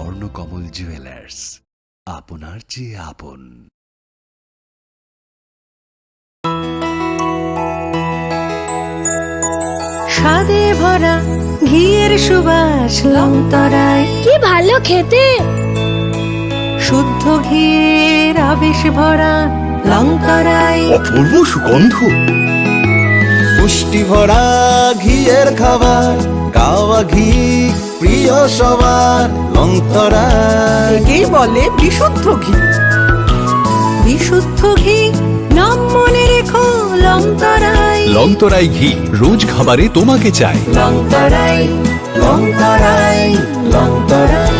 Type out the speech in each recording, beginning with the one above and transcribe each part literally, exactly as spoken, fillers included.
স্বর্ণকমল জুয়েলার্স, আপনার চেয়ে আপন। স্বাদে ভরা ঘিয়ের সুবাস লংতরাই। কি ভালো খেতে। শুদ্ধ ঘিয়ের আবেশ ভরা লংতরাই। অপূর্ব সুগন্ধ। পুষ্টি ভরা ঘিয়ের খাবার, গাওয়া ঘি প্রিয় সবার, লংতরাই। একেই বলে বিশুদ্ধ ঘি। বিশুদ্ধ ঘি, নাম মনে রেখো, লংতরাই। লংতরাই ঘি, রোজ খাবারে তোমাকে চাই। লংতরাই, লংতরাই, লংতরাই।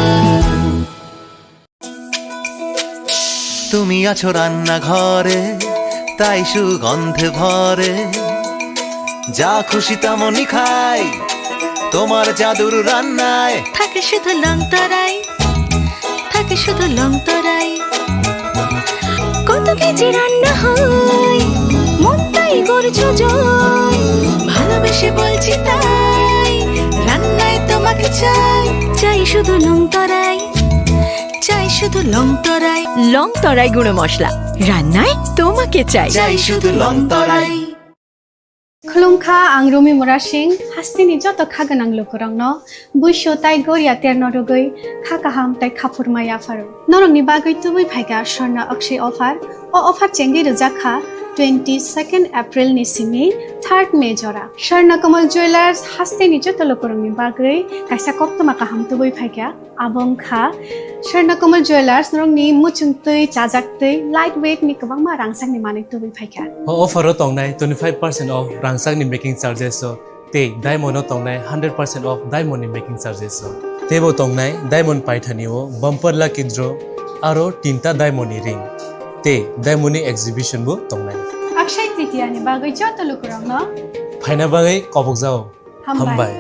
তুমি আছো রান্নাঘরে, তাই সুগন্ধে ভরে। যা খুশি তেমনই খাই, তোমার জাদুর রান্নায়। থাকে শুধু লংতরাই, থাকে শুধু লংতরাই। কত কেজি রান্না হয়, মনটাই করছো জয়। ভালোবেসে বলছি তাই, রান্নায় তোমাকে চাই। চাই শুধু লংতরাই, চাই শুধু লংতরাই। লংতরাই গুঁড়ো মশলা, রান্নায় তোমাকে চাই। চাই শুধু লংতরাই। Khulumkha, ang Rumi Murasing, hasteni joto kha gwnang lukurokno buisu tai goria terno rwgwi kha kaham tai khaphurma yapharo. Norokni bagwi tubui phaikha Swarna Akshay offer. O offer chengwi rwjak kha twenty second April ni simi third May jora. Swarna Kamal Jewellers hasteni joto lukurokni bagwi kaisa koktwma kaham tubui phaikha. Abo wngkha Swarna Kamal Jewellers, norokni muchungtwi, chajaktwi, light weight ni kwbangma rangchakni manwi tubui phaikha. O offer o tongnai twenty five percent off rangchakni making charges o, tei diamond o tongnai hundred percent off diamond ni making charges o. Teibo tongnai diamond paithani o bumper lucky draw, aro tinta diamond ni ring, tei diamond ni exhibition bo tongnai. Akshay Tritiya ni bagwi joto lukurokno phaina bagwi kobokjao. Hambai. Hambai.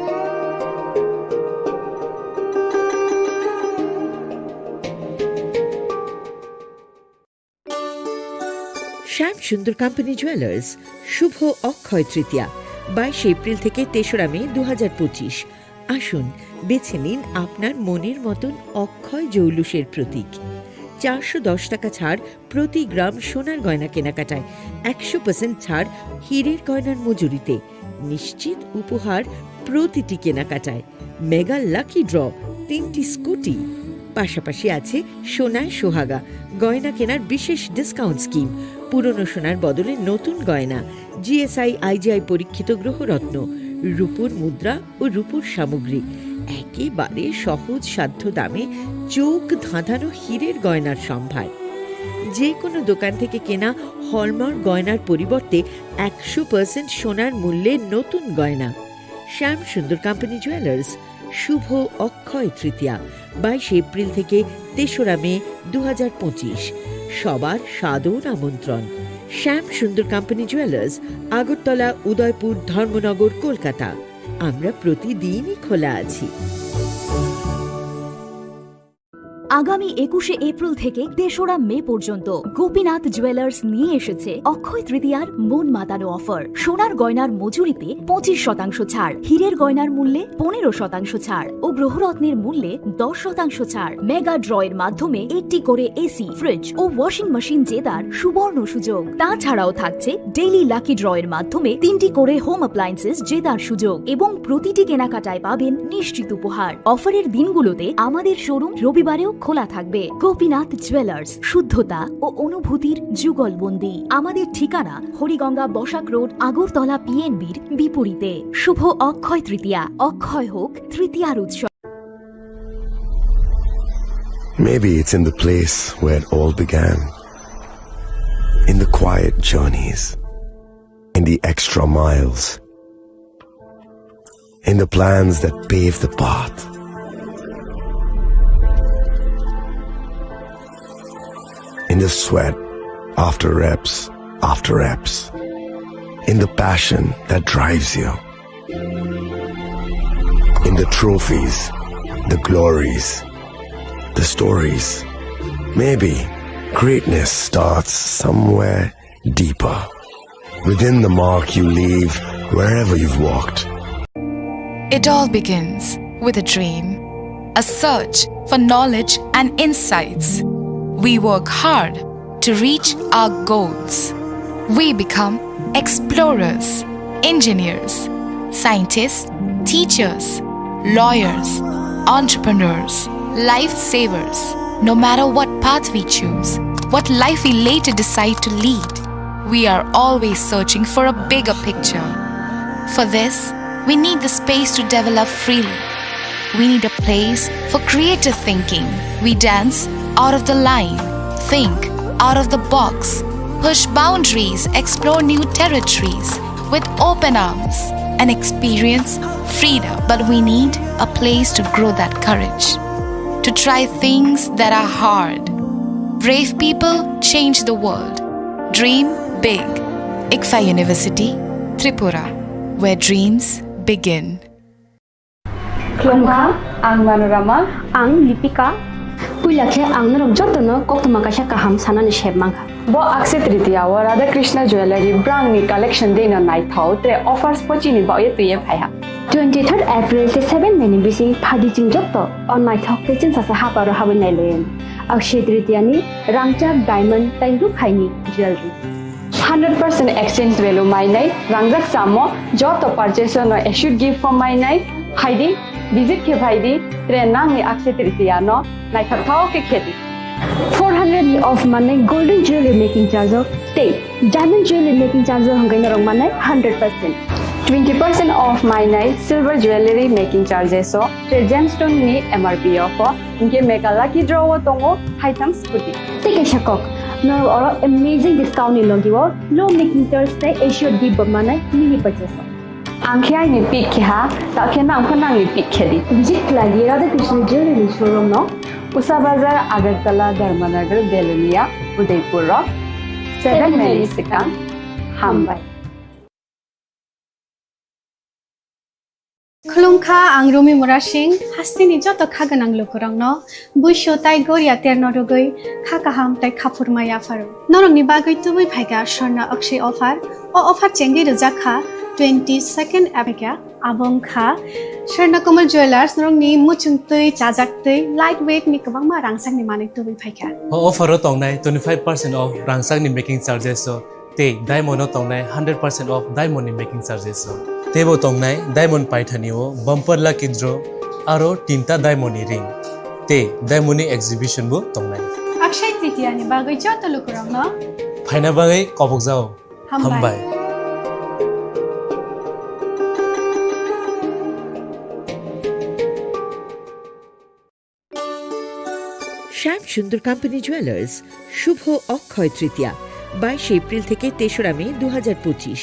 শ্যাম সুন্দর company jewellers, শুভ অক্ষয় তৃতীয়া, বাইশে এপ্রিল থেকে তেসরা মে দু হাজার পঁচিশ। আসুন, বেছে নিন আপনার মনের মতন অক্ষয় জৌলুসের প্রতীক। চারশো দশ টাকা ছাড় প্রতি গ্রাম সোনার গয়না কেনাকাটায়, একশো পার্সেন্ট ছাড় হীরের গয়নার মজুরিতে। নিশ্চিত উপহার প্রতিটি কেনাকাটায়, মেগা লাকি ড্র, তিনটি স্কুটি। পাশাপাশি আছে সোনায় সোহাগা, গয়না কেনার বিশেষ ডিসকাউন্ট স্কিম, পুরনো সোনার বদলে নতুন গয়না, জিএসআই আইজিআই পরীক্ষিত গ্রহরত্ন, রূপোর মুদ্রা ও রূপোর সামগ্রী। একেবারে সহজ সাধ্য দামে চোখ ধাঁধানো হীরের গয়নার সম্ভার। যে কোনো দোকান থেকে কেনা হলমার্ক গয়নার পরিবর্তে একশো পার্সেন্ট সোনার মূল্যে নতুন গয়না। শ্যাম সুন্দর কোম্পানি জুয়েলার্স, শুভ অক্ষয় তৃতীয়া, বাইশে এপ্রিল থেকে তেসরা মে দু হাজার পঁচিশ। সবার সাদর আমন্ত্রণ। শ্যাম সুন্দর কোম্পানি জুয়েলার্স, আগরতলা, উদয়পুর, ধর্মনগর, কলকাতা। আমরা প্রতিদিনই খোলা আছি। আগামী একুশে এপ্রিল থেকে তেসরা মে পর্যন্ত গোপীনাথ জুয়েলার্স নিয়ে এসেছে অক্ষয় তৃতীয়ার মন মাতানো অফার। সোনার গয়নার মজুরিতে পঁচিশ শতাংশ ছাড়, হীরের গয়নার মূল্যে পনেরো শতাংশ ছাড় ও গ্রহরত্নের মূল্যে দশ শতাংশ ছাড়। মেগা ড্র এর মাধ্যমে একটি করে এসি, ফ্রিজ ও ওয়াশিং মেশিন জেতার সুবর্ণ সুযোগ। তাছাড়াও থাকছে ডেইলি লাকি ড্র এর মাধ্যমে তিনটি করে হোম অ্যাপ্লায়েন্সেস জেতার সুযোগ এবং প্রতিটি কেনাকাটায় পাবেন নিশ্চিত উপহার। অফারের দিনগুলোতে আমাদের শোরুম রবিবারেও খোলা থাকবে। গোপীনাথ জুয়েলার্স, শুদ্ধতা ও অনুভূতির যুগলবন্দি। আমাদের ঠিকানা হরিগঙ্গা বসাক রোড, আগরতলা পিএনবির বিপরীতে। শুভ অক্ষয় তৃতীয়া, অক্ষয় হোক তৃতীয়ার উৎসব। Maybe it's in the place where it all began. In the quiet journeys, in the extra miles, in the plans that pave the path, in the sweat after reps after reps, in the passion that drives you, in the trophies, the glories, the stories. Maybe greatness starts somewhere deeper, within the mark you leave wherever you've walked. It all begins with a dream, a search for knowledge and insights. We work hard to reach our goals. We become explorers, engineers, scientists, teachers, lawyers, entrepreneurs, lifesavers. No matter what path we choose, what life we later decide to lead, we are always searching for a bigger picture. For this, we need the space to develop freely. We need a place for creative thinking. We dance out of the line, think out of the box, push boundaries, explore new territories with open arms. And experience freedom. But we need a place to grow that courage, to try things that are hard. Brave people change the world. Dream big. ICFAI University, Tripura, where dreams begin. Khulumkha, ang Manorama. Ang Lipika. Puila khe ang norok jotono koktwma kaisa kaham sanani sep mankha. Bo Akshaya Tritiya o Radha Krishna Jewellery brangni collection deino naithok, tre offers bo chini baoye twiye phaiha. Twenty third April tei seven May ni bising phaidi chwng joto o naithok tei chwngsasa haparo habwi nailaiwi. Akshaya Tritiya ni rangchak diamond tei rukhaini jewellery. Hundred percent exchange value mainai, rangjak samo joto purchase no assured gift form mainai, phaidi, visit khe phaidi, tre nangni Akshaya Tritiya no naithok thao khe khedi. Four hundred off manai golden jewelry making charge o tei diamond jewelry making charge o hwnkhai norok manai hundred percent. Twenty percent off mainai silver jewelry making charges o tei gemstone ni M R P o pho, hinkhe mega lucky draw o tongo haitham scooty. Tei kaisa kok, norok oro amazing discount ni logi o low making charge tei assured gift bo manai mini purchase o. Ang khe aini pick khe ha, ta khe nang pho nangni pick khe di. Visit khlai di Radha Krishna Jewelry showroom no. Usa Bazar, Agartala, Dharmanagar, Belonia, Udaipur rok. Seven May ni swkang. Hambai. Khulumkha, ang Rumi Murasing, hasteni joto kha gwnang lukurokno buisu tai goria terno rwgwi kha kaham tai kha phurma yapharo. Norokni bagwi tubui phaikha Swarna Akshaya offer. O offer chengwi rwjak kha twenty second April. Abo wngkha Swarna Kamal Jewellers, norokni muchung twi, chajak twi, light weight ni kwbangma rangchakni manwi tubui phaikha. O offer o tongnai twenty five percent off rangchakni making charges o tei diamond o tongnai hundred percent off diamond ni making charges o. Teibo tongnai diamond paithani o bumper lucky draw aro tinta diamond ni ring tei diamond ni exhibition bo tongnai. Akshaya Tritiya ni bagwi joto lukurokno phaina bagwi kobokjao. Hambai. Hambai. শ্যাম সুন্দর company jewellers, শুভ অক্ষয় তৃতীয়া, বাইশে এপ্রিল থেকে তেসরা মে দু হাজার পঁচিশ।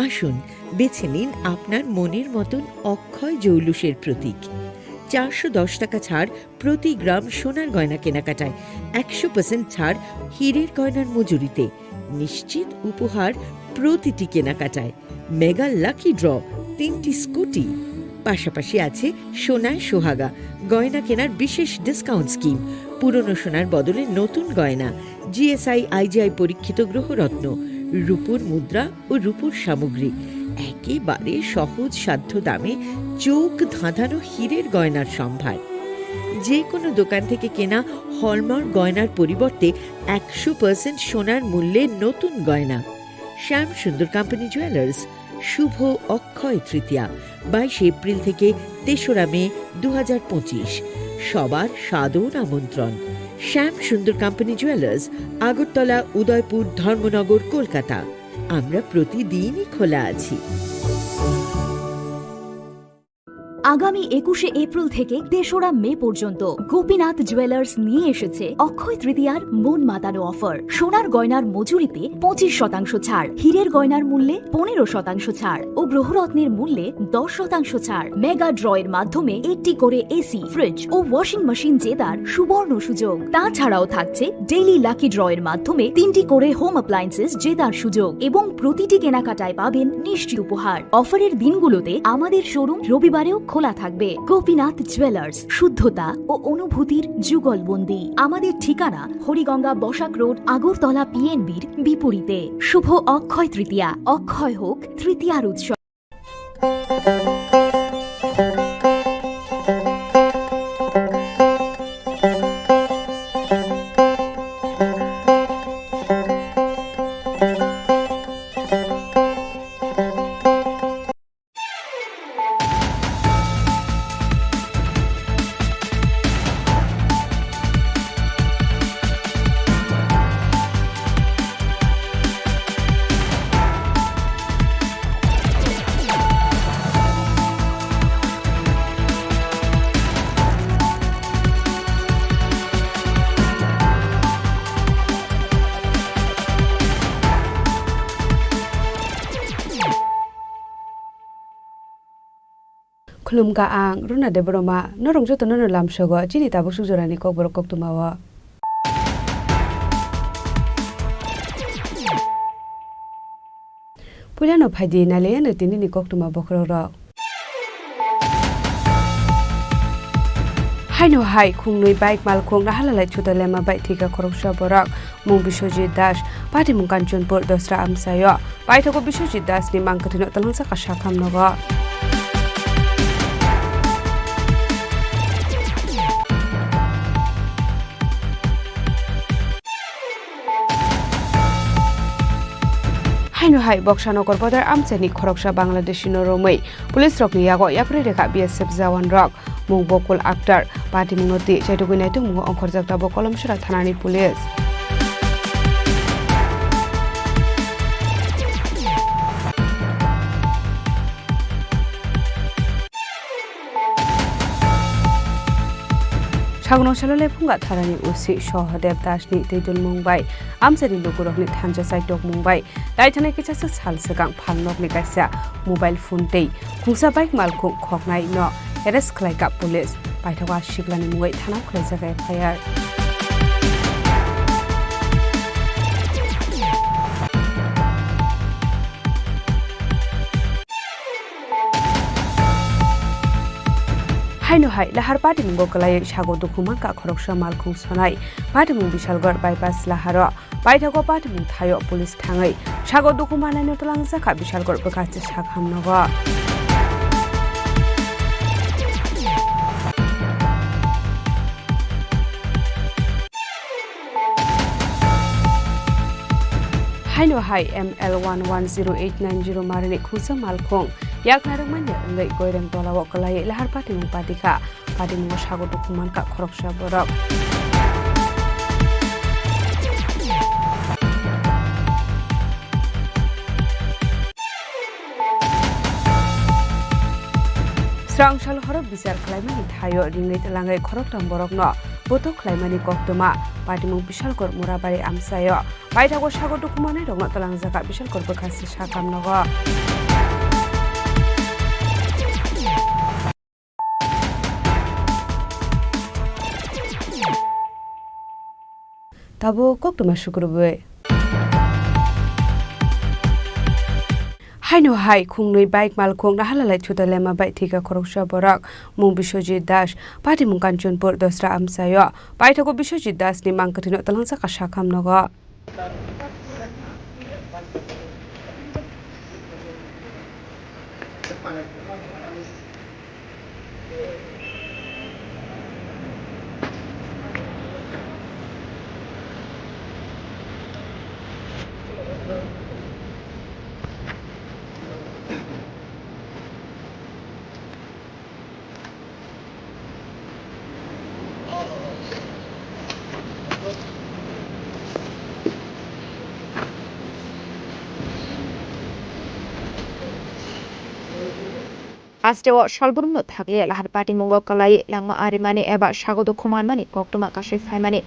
আসুন, বেছে নিন আপনার মনের মতন অক্ষয় জৌলুসের প্রতীক। চারশো দশ টাকা ছাড় প্রতি গ্রাম সোনার গয়না কেনাকাটায়, একশো পার্সেন্ট ছাড় হীরের গয়নার মজুরিতে, নিশ্চিত উপহার প্রতিটি কেনাকাটায়, মেগা লাকি ড্র, তিনটি স্কুটি, পাশাপাশি আছে সোনায় সোহাগা গয়না কেনার বিশেষ ডিসকাউন্ট স্কিম, পুরনো সোনার বদলে নতুন গয়না, জিএসআই আইজিআই পরীক্ষিত গ্রহরত্ন, রূপোর মুদ্রা ও রূপোর সামগ্রী, একেবারে সহজ সাধ্য দামে চোখ ধাঁধানো হীরের গয়নার সম্ভার। যে কোনো দোকান থেকে কেনা হলমার্ক গয়নার পরিবর্তে একশো পার্সেন্ট সোনার মূল্যে নতুন গয়না। শ্যাম সুন্দর কোম্পানি জুয়েলার্স, শুভ অক্ষয় তৃতীয়া, বাইশে এপ্রিল থেকে তেসরা মে দু হাজার পঁচিশ। সবার সাদর আমন্ত্রণ। শ্যাম সুন্দর কোম্পানি জুয়েলার্স, আগরতলা, উদয়পুর, ধর্মনগর, কলকাতা। আমরা প্রতিদিনই খোলা আছি। আগামী একুশে এপ্রিল থেকে তেসরা মে পর্যন্ত গোপীনাথ জুয়েলার্স নিয়ে এসেছে অক্ষয় তৃতীয়ার মন মাতানো অফার। সোনার গয়নার মজুরিতে পঁচিশ শতাংশ ছাড়, হীরের গয়নার মূল্যে পনেরো শতাংশ ছাড় ও গ্রহরত্নের মূল্যে দশ শতাংশ ছাড়। মেগা ড্র এর মাধ্যমে একটি করে এসি, ফ্রিজ ও ওয়াশিং মেশিন জেতার সুবর্ণ সুযোগ। তাছাড়াও থাকছে ডেইলি লাকি ড্র এর মাধ্যমে তিনটি করে হোম অ্যাপ্লায়েন্সেস জেতার সুযোগ এবং প্রতিটি কেনাকাটায় পাবেন নিশ্চিত উপহার। অফারের দিনগুলোতে আমাদের শোরুম রবিবারেও খোলা থাকবে। গোপীনাথ জুয়েলার্স, শুদ্ধতা ও অনুভূতির যুগলবন্দি। আমাদের ঠিকানা হরিগঙ্গা বসাক রোড, আগরতলা পিএনবির বিপরীতে। শুভ অক্ষয় তৃতীয়া, অক্ষয় হোক তৃতীয়ার উৎসব। Khulumkha ang Runa Debbarma, norok jotono no lamsogo chini tabuk suk jorani kokborok koktwmao. Puilano phaidi nailaiano tinini koktwma bokhorokrok. Haino hai khungnwi bike malkhung nahalalai thuta lema bai thwikha khoroksa borok, mung Biswajit Das, patimung Kanchanpur Dosra amchaio. Paithago Biswajit Das ni mang kwthwino twlangjakha sakham nogo. Haino hai Boksa Nokor Bodar amchaini khoroksa Bangladeshi no romwi police rokni yago yapri rekha B S F jawan rok. Mung Bokul Akhtar, patimungno twi chaitugwi naitugmungo ongkhorjak tabuk Kolomsora thanani police. Sagunung salo Lephunga thanani O C Sohodev Dasni twi dulmung bai amchaini lukurokni thansa chaitokmung bai Taithani kisa swk sal swkang phalnokni kaisa mobile phone tei khungsa bike malkhung khoknai no arrest khlaikha police. Paithago a siklani mungwi thanao khlaijak F I R. Haino hai Lahar patimungo kwlaiwi sago dukhu mankha khoroksa malkhung sonai patimung Bisalgor bypass Laharo. Paithago patimung thaio police thangwi sago dukhu manlaino twlangjakha Bisalgor bwkhachi sakham nogo. Haino hai M L one one zero eight nine zero marini khungsa malkhung yakna rwngmani wngwi Goireng tolao kwlaiwi lahar patimung patikha. Patimungo sago dukhu mankha khoroksa borok. Srang sal horo bichar khlaimani thaio ringwi twlangwi khoroktham borokno bothok khlaimani koktwma. Patimung Bisalgor Murabari amchaio. Paithago sago dukhu mannairokno twlangjakha Bisalgor bwkhachi sakham nogo. Tabuk koktwma sukrubwi. Haino hai khungnwi bike malkhung nahalalai thuta lema bai thwikha khoroksa borok, mung Biswajit Das, patimung Kanchanpur Dosra amchaio. Paithago Biswajit Das ni mang kwthwino twlangjakha sakham nogo. Hasteo salbrumno thakle lahar patimungo kwlai langma arimani eba sagodo khumanmani koktwma kasui phaimani.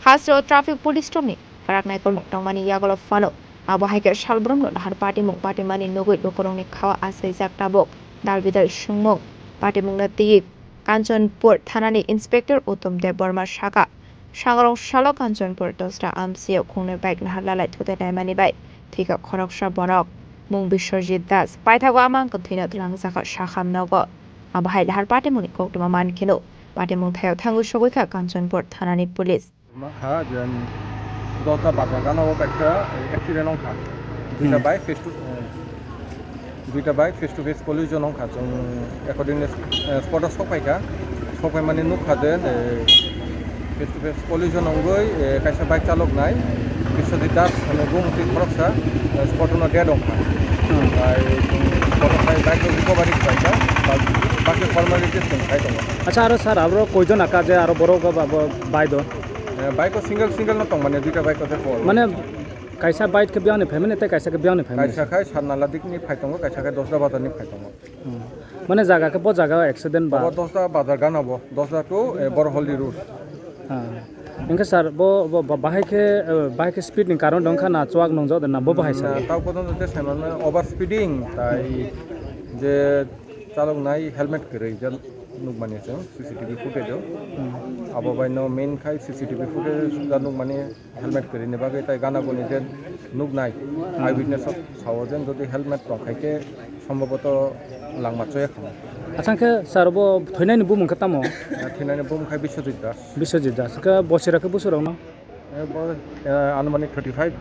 Hasteo traffic police rokni pharak naikolmung tongmani yagulo phano abo hai khe salbrumno lahar patimung patimani nugui lukurokni khao achaijak tabuk. Dalbidal swngmung patimungno twiwi Kanchanpur thanani inspector Uttam Debbarma sakha, sangrong salo Kanchanpur Dosra amchaio khungnwi bike nahar lalai thutai naimani bai thwikha khoroksa borok, mung Biswajit Das. Paithago a mang kwthwino twlangjakha sakham nogo. Abo hai lahar patimungni koktwma mankheno patimung thaio thangwi sogwi kha Kanchanpur thanani police. Ha, je, dosta bazar gana o kaisa accident wngkha. Duita Hmm. bike face to, eh, duita bike face to face collision wngkha. Chwng accordingly, eh, spot o sokphaikha. Sokphaimani nukha je, eh, face to face collision wngwi, eh, kaisa bike chaloknai Biswajit Das hwnwi bumung twi khoroksa, eh, spot o no dead wngkha. Hmm. Bai chwng spot o khai bike no recovery khlaikha. Bak-, baki formalities chwng khai tongo. Acha, aro sir, aro koijon aka je aro borok ba, ba, bai do? Eh, bike o single single no tongmani, duita bike o tei pol. Mane kaisa bike khe biyangni phaimani tei kaisa khe biyangni phaimani? Kaisa khai Satnala dikni phai tongo, kaisa khai Dosda bazar ni phai tongo. Hmm. Mane jaga khe bo jaga o accident ba? Bo Dosda bazar gana bo, Dosda to, eh, Boroholdi road. Ha. Hingke sir, bo, bo, bo bahai khe, eh, bahai khe speed ni karon dong kha na chuak nungjak de na bo bahai sir? Hmm, tao potonto te saimanmani over speeding, tai je Chaloknai helmet kwrwi je nukmani chwng C C T V footage-o. Abo bai no main khai C C T V footage da nukmani helmet kwrwini bagwi tai gana guni je nuknai eyewitness-o sao je jodi helmet tongkhai khe sombhoboto langma choya khamo. Acha khe sir bo thwinaini bumung khe tamo? Thwinaini bumung khai Biswajit Das. Biswajit Das. Khe bosira khe busurokno? Eh, bo, eh, anumanik thirty five.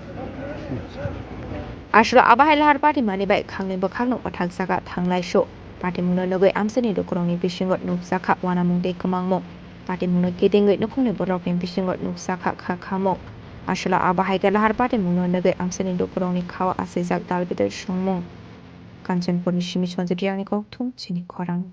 Aswk abo hai lahar party mani bai khangni bwkhakno kwthang saka thanglai su. Party mungno nugwi amchaini lukurokni bisingo nukjakha uanamung tei kwmangmung. Party mungno kitingwi nukhungni borokni bisingo nukjakha kha khamung. Aswk abo hai khe lahar party mungno nugwi amchaini lukurokni khao aswijak dalbidal songmung. Kanchanpurni simi Sanjit Riyangni kokthum chini khorang.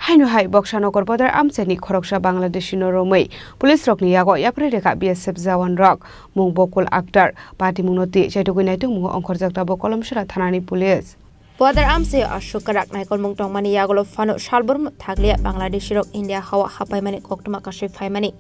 Haino hai Boksa Nogor Bodar amchaini khoroksa Bangladeshi no romwi police rokni yago yapri rwkha B S F jawan rok. Mung Bokul Akhtar, party mungno twi chaitugwi naitukmungo ongkhorjak tabuk Kolomsora thanani police. Bodar amchaio aswk kwrak naikolmung tongmani yagulo phano salbrum thakliya Bangladeshi rok India hao hapaimani koktwma kasui phaimani.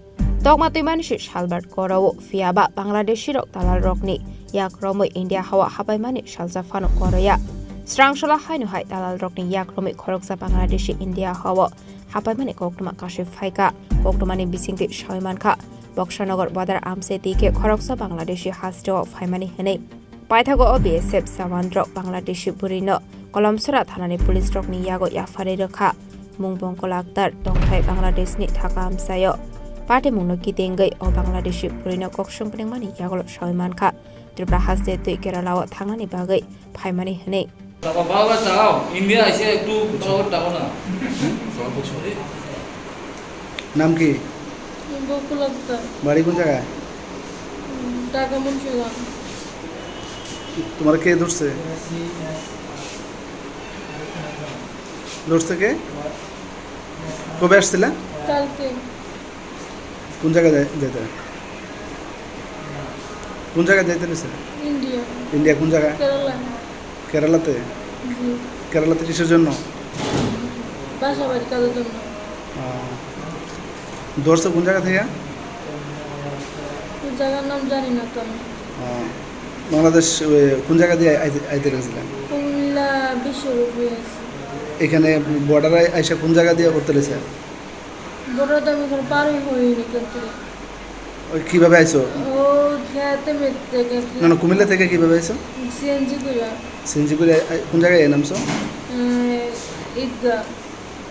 Tokma twimani se salbar korao, phiyaba Bangladeshi rok dalal rokni yak romwi India hao hapaimani salsa phano koroya. Srangsola haino hai dalal rokni yak romwi khoroksa Bangladeshi India hao hapaimani koktwma kasui phaikha. Koktwmani bisingtwi sawi mankha, Boksanagar Bodar amchai twi khe khoroksa Bangladeshi hasteo phaimani hwnwi. Paithago o B S F jawan rok Bangladeshi bwrwino Kolomsora thanani police rokni yago yapharwi rwkha. Mung Bongkol Akhtar tongthai Bangladeshni Dhaka amchaio. Party mungno kitingwi o Bangladeshi bwrwino koksong pwnangmani yagulo sawi mankha, Tripura haste twi Kerala o thangnani bagwi phaimani hwnwi. বাবা, বাবা, দাঁড়াও, ইন্ডিয়া এসে একটু শহর ডাকো না। নাম কি? বকুল আক্তার। বাড়ি কোন জায়গায়? উম, ঢাকা মুন্সিগঞ্জ। তোমার কে ধরছে? ধরছে কে? কবে আসছিলা? কালকে। কোন জায়গায় যাই-, যাইতে? কোন জায়গায় যাইতে নিছে? ইন্ডিয়া। ইন্ডিয়া কোন জায়গায়? কেরালা। কেরালাতে? জি। কেরালাতে কিসের জন্য? বাসা বাড়ি কাজের জন্য। আহ, ধরছে কোন জায়গা থেকে? কোন জায়গার নাম জানি না তো আমি। আহ, বাংলাদেশ, ওই, কোন জায়গা দিয়ে আইতে, আইতে লাগছিলেন? কুমিল্লা বিশ্ব রোড হয়ে আছে। এখানে বর্ডারে আইসা কোন জায়গা দিয়ে উঠতে লেছে? বড় দাম এখানে পারই হয়নি কিন্তু। ওই কিভাবে আইছো? ও খেতে মেতে গেছে। না, না, কুমিল্লা থেকে কিভাবে আইছো? সিএনজি করে। সিএনজি করে আই-, কোন জায়গায় নামছো? এ, ঈদগাহ।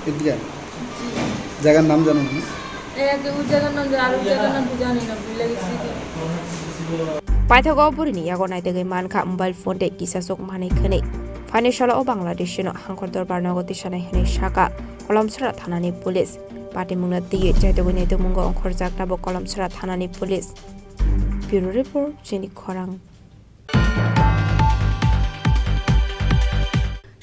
ঈদগাহ? জি। জায়গার নাম জানো না? এ, ওই জায়গার নাম জানি, আর ওই জায়গার নাম তো জানি না, ভুলে গেছি তো। Paithago burini yago naitugwi mankha mobile phone tei kisasok manwi khwnwi. Phaini salo o Bangladeshino hangkhor dorbar nogo tisanai hwnwi saka Kolomsora thanani police. Patimungno twiwi chaitugwi naitukmungo ongkhorjak tabuk Kolomsora thanani police. Bureau report, chini khorang.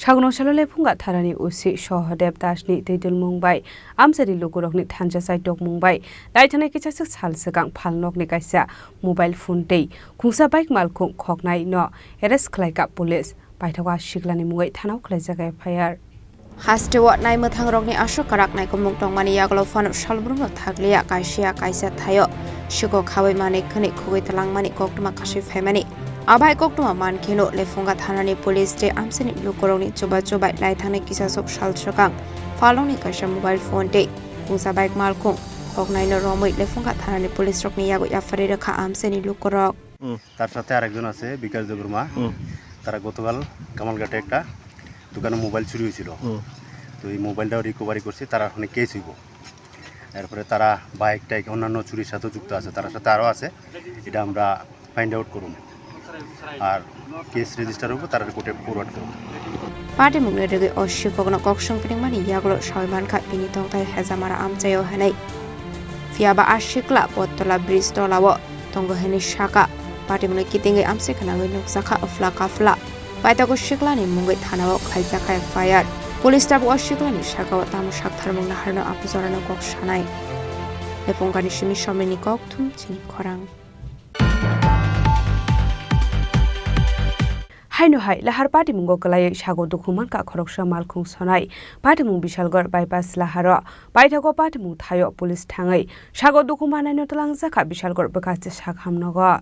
Sagunung salo Lephunga thanani O C Sohodev Dasni twidulmung bai amchaini lukurokni thansa chai tokmung bai laithanai kisaswk sal swkang phalnokni kaisa mobile phone tei khungsa bike malkhung khoknaino arrest khlaikha police. Paithago a siklani mungwi thanao khlaijak F I R. Hasteo naimwthangrokni aswk kwrak naikolmung tongmani yagulo phano salbrumno thakliya kaisa kaisa thaio siko khawi manwi khwnwi khugwi twlangmani koktwma kasui phaimani. Abai koktwma mankheno Lephunga thanani police tei amchaini lukurokni chubachu bai laithangnai kisaswk sal swkang phalnokni kaisa mobile phone tei khungsa bike malkhung khoknaino romwi Lephunga thanani police rokni yago yapharwi rwkha amchaini lukurok. হুম। তার সাথে আরেকজন আছে, বিকাশ দেববর্মা। হুম। তারা গতকাল কামালঘাটে একটা দোকানে মোবাইল চুরি হয়েছিল। হুম। তো এই মোবাইলটাও রিকভারি করছে, তারা ওখানে কেস হইব। এরপরে তারা বাইক টাইক অন্যান্য চুরির সাথেও যুক্ত আছে, তার সাথে আরও আছে, এটা আমরা ফাইন্ড আউট করুন। আর কেস রেজিস্টার হইব, তারা কোর্টে ফরওয়ার্ড করুন। Patimungno rwgwi o sikokno koksong pwnangmani yagulo sawi mankha bini tongthai Hejamara amchaio hwnwi. Phiyaba a sikla Pottola bridge tolao tongo hwnwi saka. Patimungno kitingwi amchai khwnangwi nukjakha uphla kaphla. Paithago siklani mungwi thanao khlaijakha F I R. Police tabuk o siklani sakao tamo saktharmung naharno aphujorano kok sanai. Lephungani simi Somrini kokthum chini khorang. Haino hai lahar patimungo kwlaiwi sago dukhu mankha khoroksa malkhung sonai. Patimung Bisalgor bypass laharo paithago patimung thaio police thangwi sago dukhu manaino twlangjakha Bisalgor bwkhaste sakham nogo.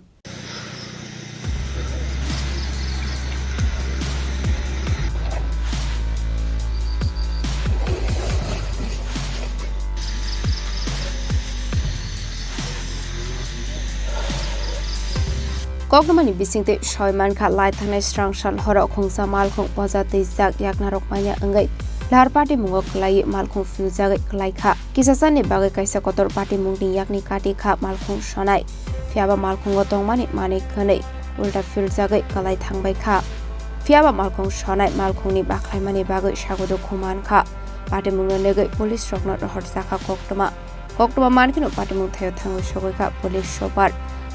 Koktwmani bisingtwi soi mankha, lai thangnai srang sal horo khungsa malkhung poja twijak yaknarok manya wngwi lahar patimungo kwlaiwi malkhung philjagwi kwlaikha. Kisa salni bagwi kaisa kotor patimungni yakni kati kha malkhung sonai. Phiyaba malkhungo tongmani manwi khwnwi ulta philjagwi kwlai thangbai kha. Phiyaba malkhung sonai malkhungni bakhlaimani bagwi sago dukhu mankha. Patimungno negwi police rokno rohorjakha koktwma. Koktwma mankheno patimung thaio thangwi sogwi kha police super.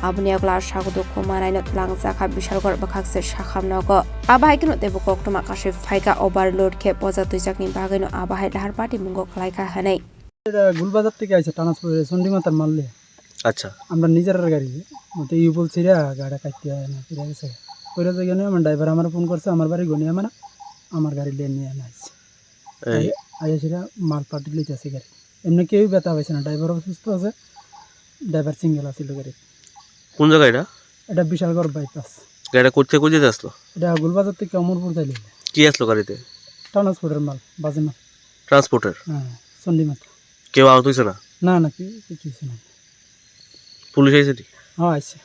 Aboni yagulo a sago dukhu manaino twlangjakha Bishalgarh bwkhakse sakham nogo. Abo hai kheno teibo koktwma kasui phaikha overload khe poja twijakni bagwino abo hai lahar patimungo kwlaikha hwnwi. এটা গুলবাজার থেকে আইছে ট্রান্সপোর্ট চন্ডিমাতার মাল নিয়ে। আচ্ছা। আমরা নিজের গাড়ি, ওতে ইউবল ছিঁড়া গাড়ি কাটতে হয় না, ঠিক আছে? ওইটা জায়গা নিয়ে আমার ড্রাইভার আমার ফোন করছে, আমার বাড়ি গনিয়া মানে আমার গাড়ি নিয়ে নিয়ে আনা হয়েছে। এই আই-, আইয়া সেটা মাল পার্টি লইতেছে গাড়ি। এমনি কেউ ব্যথা পাইছে না, ড্রাইভার অসুস্থ আছে, ড্রাইভার সিঙ্গেল আছিল গাড়ি। কোন জায়গা এটা? এটা বিশালগড় বাইপাস। গাড়িটা কোথা থেকে কোথায় আসলো? এটা গুলবাজার থেকে অমরপুর যাইলে। কি আসলো গাড়িতে? ট্রান্সপোর্টের মাল, বাজে মাল। ট্রান্সপোর্টের? হ্যাঁ, চন্ডিমাতা। কেউ আহত হয়েছে না? না, না, কি-, কিছু হয়েছে না। পুলিশ আইছে নি? হ্যাঁ, আইছে।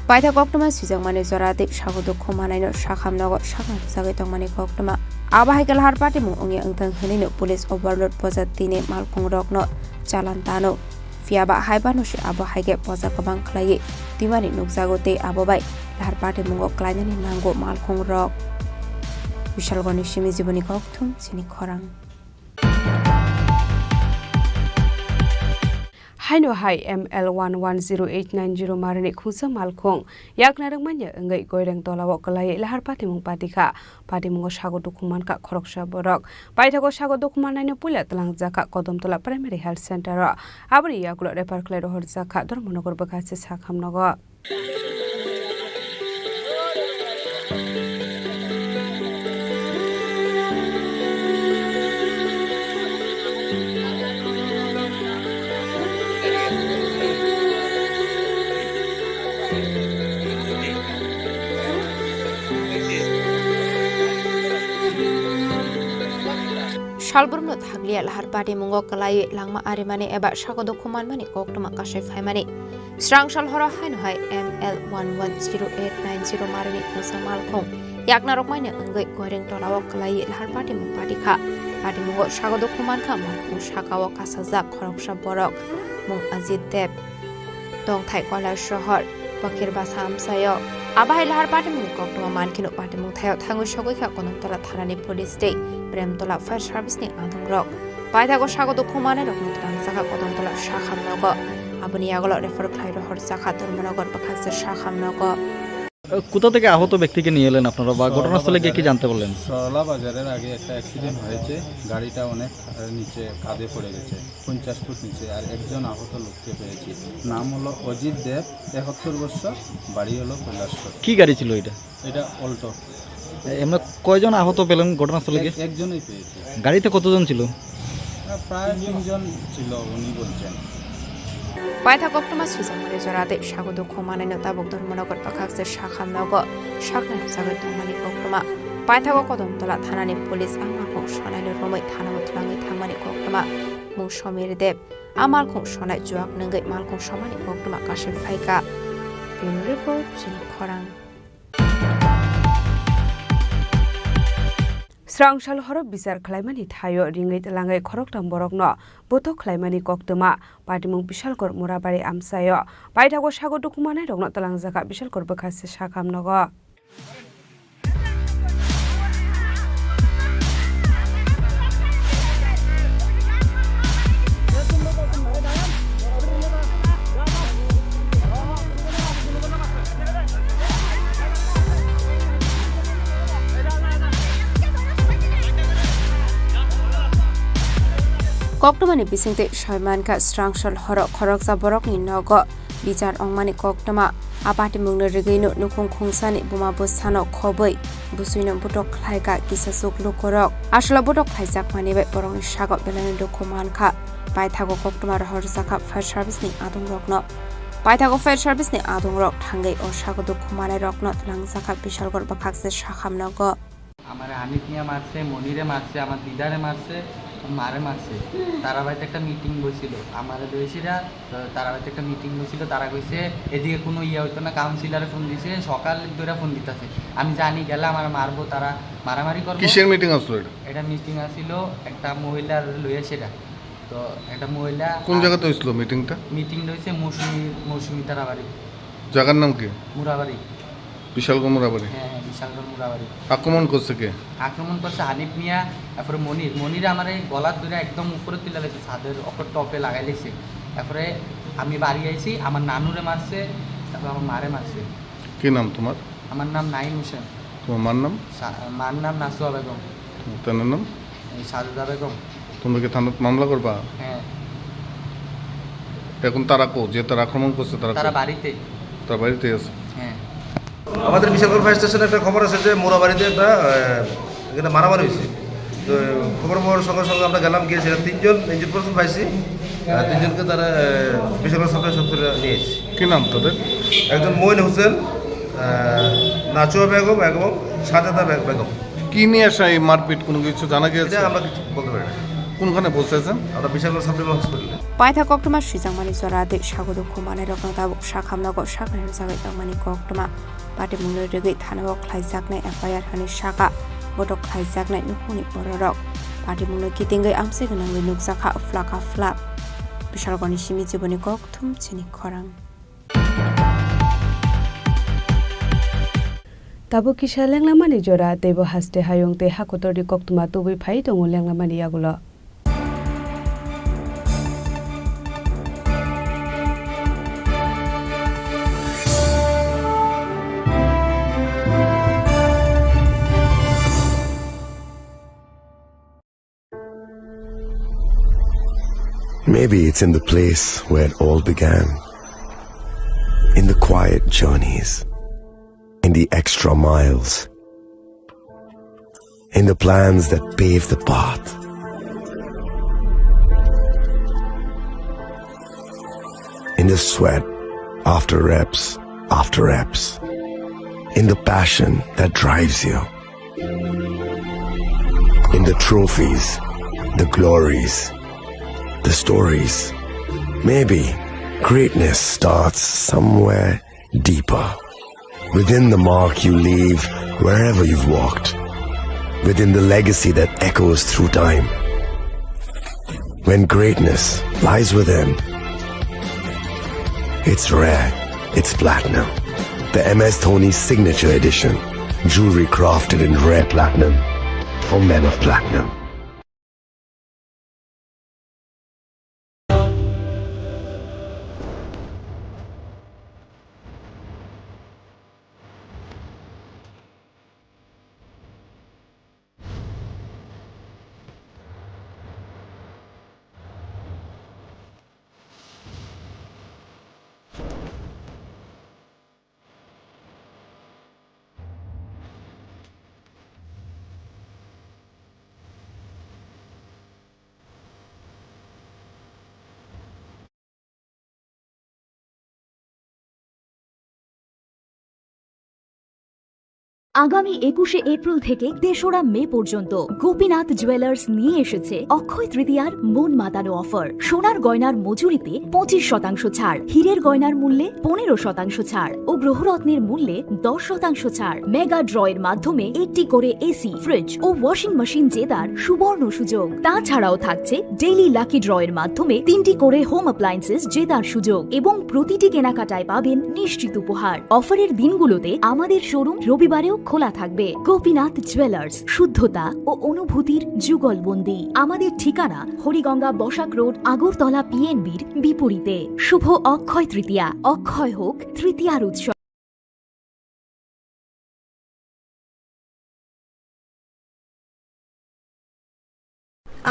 Paithak koktwma swijakmani jora tei sago dukhu manaino sakham nogo sakna rwjagwi tongmani koktwma. Abo hai khe lahar patimung wngya wngthang hwnwino police overload poja tini malkhungrokno chalan tano. Phiyaba hai phano se abo hai khe poja kwbang khlaiwi twimani nukjago tei abo bai lahar patimungo klainani nango malkhungrok. Bishalgarhni simi Jiboni Kokthum, chini khorang. Haino hai M L one one zero eight nine zero marini khungsa malkhung yakna rwngmanya wngwi Goireng tolao kwlaiwi lahar patimung patikha. Patimungo sago dukhu mankha khoroksa borok. Paithago sago dukhu mannaino puila twlangjakha Kodomtola Primary Health Center o. Aboni yagulo refer khlai rohorjakha Dharmanagar bwkhakse sakham nogo. Salbrumno thakliya lahar patimungo kwlaiwi langma arimani eba sago dukhu manmani koktwma kasui phaimani. Srang sal horo haino hai M L one one zero eight nine zero marini khungsa malkhung yaknarok maino wngwi Goireng tolao kwlaiwi lahar patimung patikha. Patimungo sago dukhu mankha malkhung sakao kasajak khoroksa borok, mung Ajit Deb, tongthai Koilasohor, Pakhir Basa amchaio. Abo hai lahar patimungni koktwma mankheno patimung thaio thangwi sogwi kha Kodomtola thanani police tei Premtola fire service ni adongrok. Paithago sago dukhu manai rokno twlangjakha Kodomtola sakham nogo. Aboni yagulo refer khlai rohorjakha Dharmanagar bwkhakse sakham nogo. কোথা থেকে আহত ব্যক্তিকে নিয়ে এলেন আপনারা বা ঘটনাস্থলে গিয়ে কি জানতে পারলেন? সরলা বাজারের আগে একটা অ্যাক্সিডেন্ট হয়েছে, গাড়িটা অনেক, আহ, নিচে কাদে পড়ে গেছে, পঞ্চাশ ফুট নিচে, আর একজন আহত লোককে পেয়েছি। নাম হলো অজিত দেব, একাত্তর বছর, বাড়ি হলো কৈলাসহর। কি গাড়ি ছিল এটা? এটা অল্টো। এমনি কয়জন আহত পেলেন ঘটনাস্থলে গিয়ে? এক-, একজনই পেয়েছি। গাড়িতে কতজন ছিল? আহ, প্রায় তিনজন ছিল, উনি বলছেন। Paithak koktwma swijakmani jora tei sago dukhu manaino tabuk Dharmanagar bwkhakse sakham nogo sakna rwjagwi tongmani koktwma. Paithago Kodomtola thanani police a malkhung sonaino romwi thanao twlangwi thangmani koktwma. Mung Somir Deb, a malkhung sonai chuak nungwi malkhung somani koktwma kasui phaikha. Bureau Report, chini khorang. Srang sal horo bichar khlaimani thaio ringwi twlangwi khoroktham borokno bothok khlaimani koktwma. Patimung Bishalgarh Murabari amchaio. Paithago sago dukhu manai rokno twlangjakha Bishalgarh bwkhakse sakham nogo. Koktwmani bisingtwi soi mankha, srang sal horo khoroksa borokni nogo bichar wngmani koktwma. A patimungno rigwino nukhung khungsani buma bwsano khobwi bwswino bothok khlaikha kisa chuk lukurok. Aswkla bothok khlaijakmani bai borokni sago belaino dukhu mankha. Paithago koktwma rohorjakha fire service ni adongrokno. Paithago fire service ni adongrok thangwi o sago dukhu manairokno twlangjakha Bishalgarh bwkhakse sakham nogo. আমার আনিক নিয়ে মারছে, মনিরে মারছে, আমার দিদারে মারছে, মারে মারছে। তারাবাড়িতে একটা মিটিং বইছিল, আমারে লইছিরা, তো তারাবাড়িতে একটা মিটিং বইছিল, তারা কইছে এদিকে কোনো ইয়ে হইতো না, কাউন্সিলরে ফোন দিছে, সকাল ধরে ফোন দিতেছে। আমি জানি গেলে আমার মারবো, তারা মারামারি করবো। কিসের মিটিং আসলো এটা? এটা মিটিং আসিল একটা মহিলার লইয়া সেটা। তো একটা মহিলা কোন আর জায়গাতে হয়েছিল মিটিংটা? মিটিংটা হয়েছে মৌসুমী, মৌসুমী তারাবাড়ি। জায়গার নাম কি? মুরাবাড়ি। বিশালগড় মুরাবাড়ি। হ্যাঁ, হ্যাঁ, বিশালগড় মুরাবাড়ি। আক্রমণ করছে কে? আক্রমণ করছে হানিফ মিয়া, তারপরে মনির। মনির আমার এই গলার ধরে একদম উপরে তুলে লেছে, ছাদের ওপর টপে লাগাই লেছে। তারপরে আমি বাড়ি আইছি, আমার নানুরে মারছে, তারপর আমার মারে মারছে। কি নাম তোমার? আমার নাম নাইম হোসেন। তোমার মার নাম? সা-, মার নাম নাসুয়া বেগম। তোমার তেনার নাম? এই সাজেদা বেগম। তোমরা কি থানাত মামলা করবা? হ্যাঁ। এখন তারা কো, যে তারা আক্রমণ করছে, তারা তারা কো? বাড়িতে। তারা বাড়িতে আছে। হ্যাঁ। আমাদের বিশালগড় ফায়ার স্টেশনে একটা খবর আছে যে মোরাবাড়িতে একটা, আহ, এখানে মারামারি হয়েছে। তো খবর পাওয়ার সঙ্গে সঙ্গে আমরা গেলাম, গিয়ে সেখানে তিনজন ইনজুর্ড পারসন পাইছি। আহ, তিনজনকে তারা, আহ, বিশালগড় সাব ডিভিশন হসপিটালে নিয়ে এসেছি। কি নাম তাদের? একজন মইন হোসেন, আহ, নাচুয়া বেগম এবং সাজেদা বেগ-, বেগম। কি নিয়ে আসা এই মারপিট, কোনো কিছু জানা গিয়েছে? এটা আমরা কিছু বলতে পারি না। কোনখানে পৌঁছেছেন? আমরা বিশালগড় সাব ডিভিশন হসপিটালে। Paithak koktwma swijangmani jora tei sago dukhu manwirokno tabuk sakhamnogo saknai rwjagwi tongmani koktwma. Patimungno rwgwi thanao khlaijaknai F I R hani saka botok khlaijaknai nukhungni bororok. Patimungno kitingwi amchai gwnangwi nukjakha phlaka phlak. Bishalgorni simi chiboni kok thum chini khorang. Tabuk kisa lenglamani jora, teibo haste hayung tei hakotorni koktwma tubui phai tongo lenglamani yagulo. Maybe it's in the place where it all began. In the quiet journeys. In the extra miles. In the plans that pave the path. In the sweat after reps after reps. In the passion that drives you. In the trophies, the glories, the stories. Maybe greatness starts somewhere deeper. Within the mark you leave wherever you've walked. Within the legacy that echoes through time. When greatness lies within, it's rare, it's platinum. The M S Dhoni Signature Edition. Jewelry crafted in rare platinum for men of platinum. আগামী একুশে এপ্রিল থেকে তেসরা মে পর্যন্ত গোপীনাথ জুয়েলার্স নিয়ে এসেছে অক্ষয় তৃতীয়ার মন মাতানো অফার। সোনার গয়নার মজুরিতে পঁচিশ শতাংশ ছাড়, হীরের গয়নার মূল্যে পনেরো শতাংশ ছাড় ও গ্রহরত্নের মূল্যে দশ শতাংশ ছাড়। মেগা ড্রয়ের মাধ্যমে একটি করে এসি, ফ্রিজ ও ওয়াশিং মেশিন জেতার সুবর্ণ সুযোগ। তাছাড়াও থাকছে ডেইলি লাকি ড্রয়ের মাধ্যমে তিনটি করে হোম অ্যাপ্লায়েন্সেস জেতার সুযোগ এবং প্রতিটি কেনাকাটায় পাবেন নিশ্চিত উপহার। অফারের দিনগুলোতে আমাদের শোরুম রবিবারেও খোলা থাকবে। গোপীনাথ জুয়েলার্স, শুদ্ধতা ও অনুভূতির যুগলবন্দি। আমাদের ঠিকানা হরিগঙ্গা বসাক রোড, আগরতলা পিএনবির বিপরীতে। শুভ অক্ষয় তৃতীয়া, অক্ষয় হোক তৃতীয়ার উৎসব।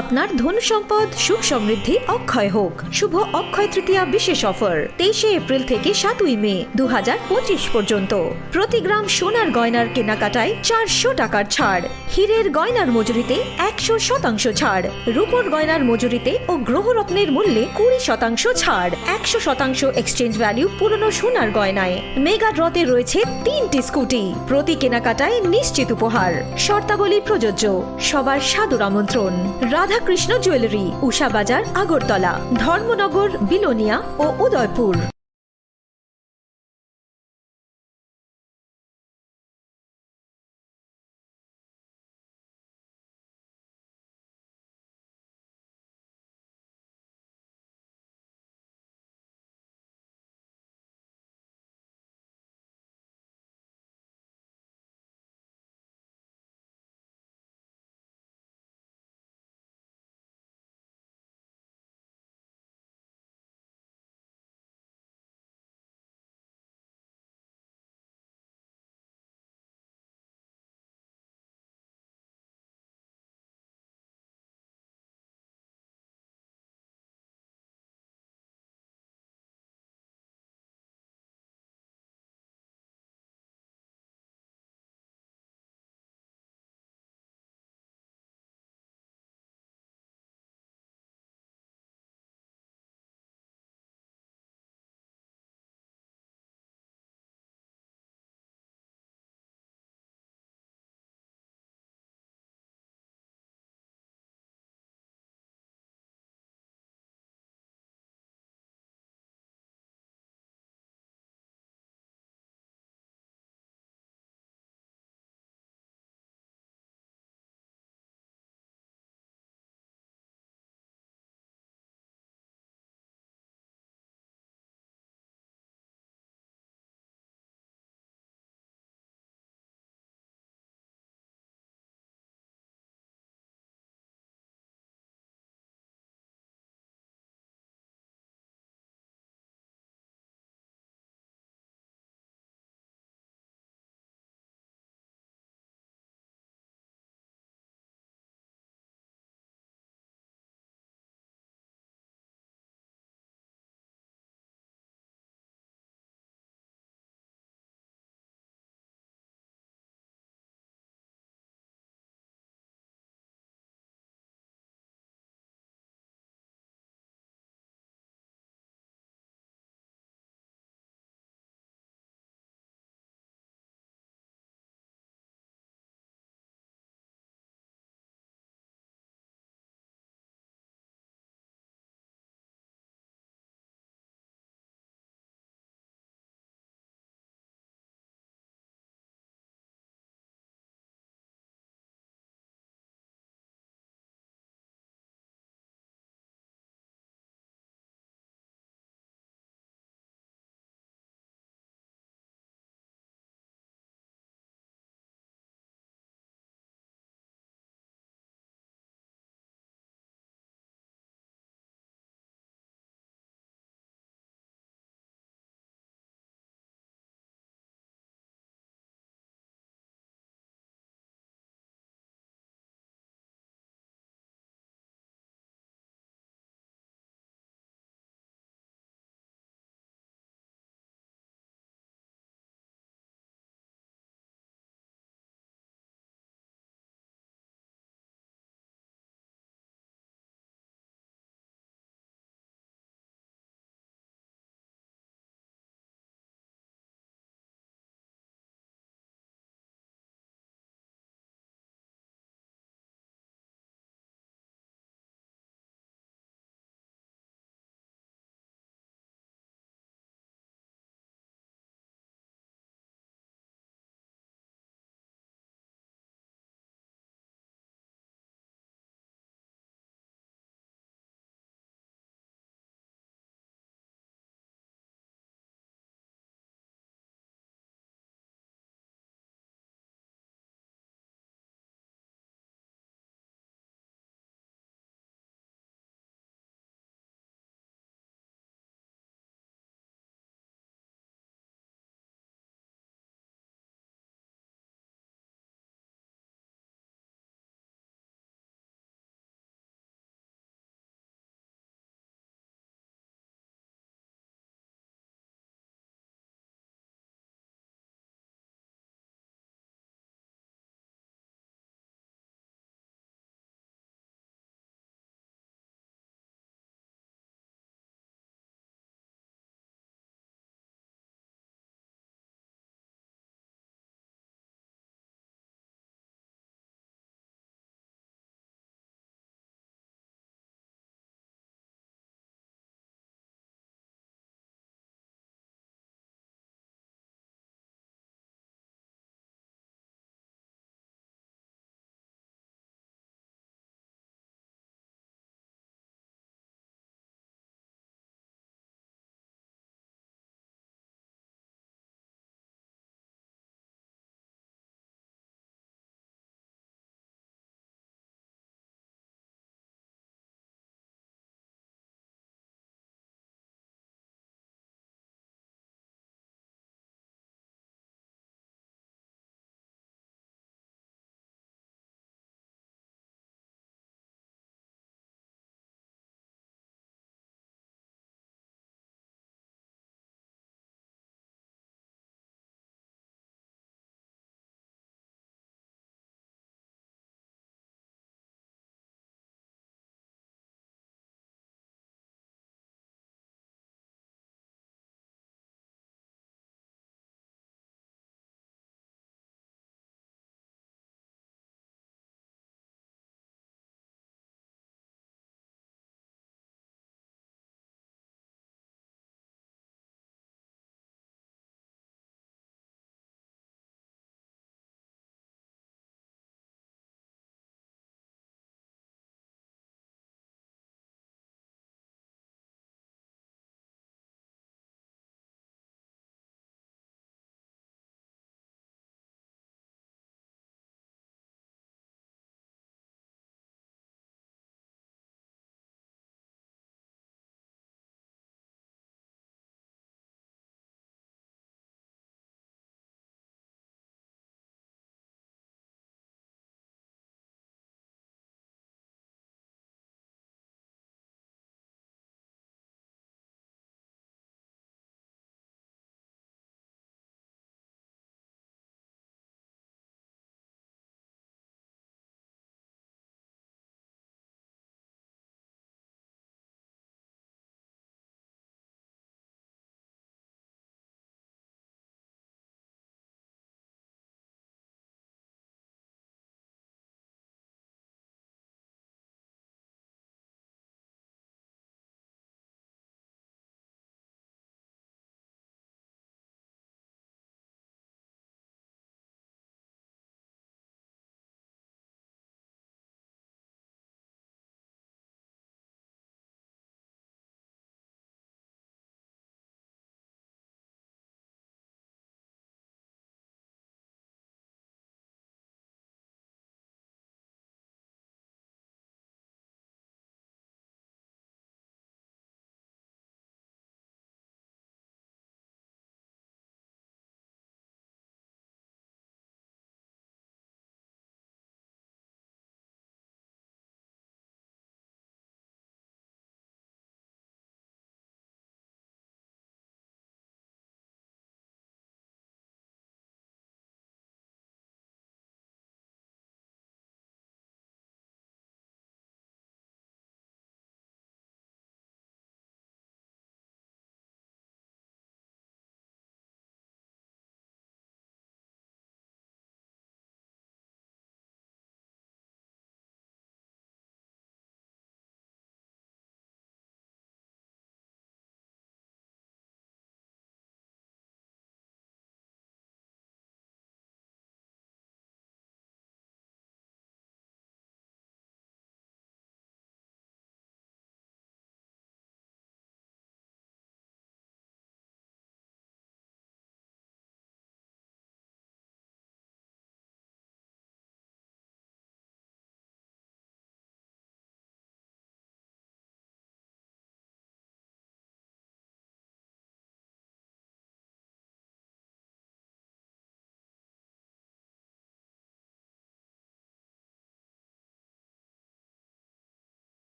আপনার ধন সম্পদ সুখ সমৃদ্ধি অক্ষয় হোক। শুভ অক্ষয় তৃতীয়া বিশেষ অফার, তেইশে এপ্রিল থেকে সাতই মে দু হাজার পঁচিশ পর্যন্ত। প্রতি গ্রাম সোনার গয়নার কেনাকাটায় চারশো টাকার ছাড়, হীরের গয়নার মজুরিতে একশো শতাংশ ছাড়, রূপোর গয়নার মজুরিতে ও গ্রহরত্নের মূল্যে কুড়ি শতাংশ ছাড়, একশো শতাংশ এক্সচেঞ্জ ভ্যালু পুরনো সোনার গয়নায়। মেগা ড্রতে রয়েছে তিনটি স্কুটি, প্রতি কেনাকাটায় নিশ্চিত উপহার। শর্তাবলী প্রযোজ্য। সবার সাদর আমন্ত্রণ। রাধাকৃষ্ণ জুয়েলারি, উষা বাজার, আগরতলা, ধর্মনগর, বিলোনিয়া ও উদয়পুর।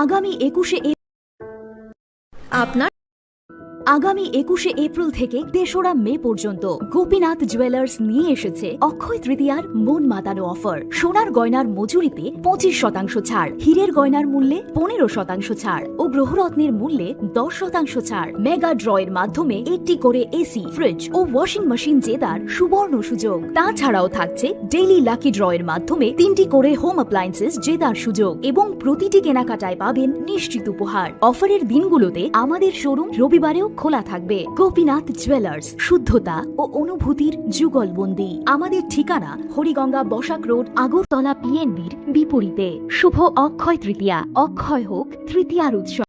আগামী একুশে এ-, আপনার আগামী একুশে এপ্রিল থেকে তেসরা মে পর্যন্ত গোপীনাথ জুয়েলার্স নিয়ে এসেছে অক্ষয় তৃতীয়ার মন মাতানো অফার। সোনার গয়নার মজুরিতে পঁচিশ শতাংশ ছাড়, হীরের গয়নার মূল্যে পনেরো শতাংশ ছাড় ও গ্রহরত্নের মূল্যে দশ শতাংশ ছাড়। মেগা ড্রয়ের মাধ্যমে একটি করে এসি, ফ্রিজ ও ওয়াশিং মেশিন জেতার সুবর্ণ সুযোগ। তাছাড়াও থাকছে ডেইলি লাকি ড্রয়ের মাধ্যমে তিনটি করে হোম অ্যাপ্লায়েন্সেস জেতার সুযোগ এবং প্রতিটি কেনাকাটায় পাবেন নিশ্চিত উপহার। অফারের দিনগুলোতে আমাদের শোরুম রবিবারেও খোলা থাকবে। গোপীনাথ জুয়েলার্স, শুদ্ধতা ও অনুভূতির যুগলবন্দি। আমাদের ঠিকানা হরিগঙ্গা বসাক রোড, আগরতলা পিএনবির বিপরীতে। শুভ অক্ষয় তৃতীয়া, অক্ষয় হোক তৃতীয়ার উৎসব।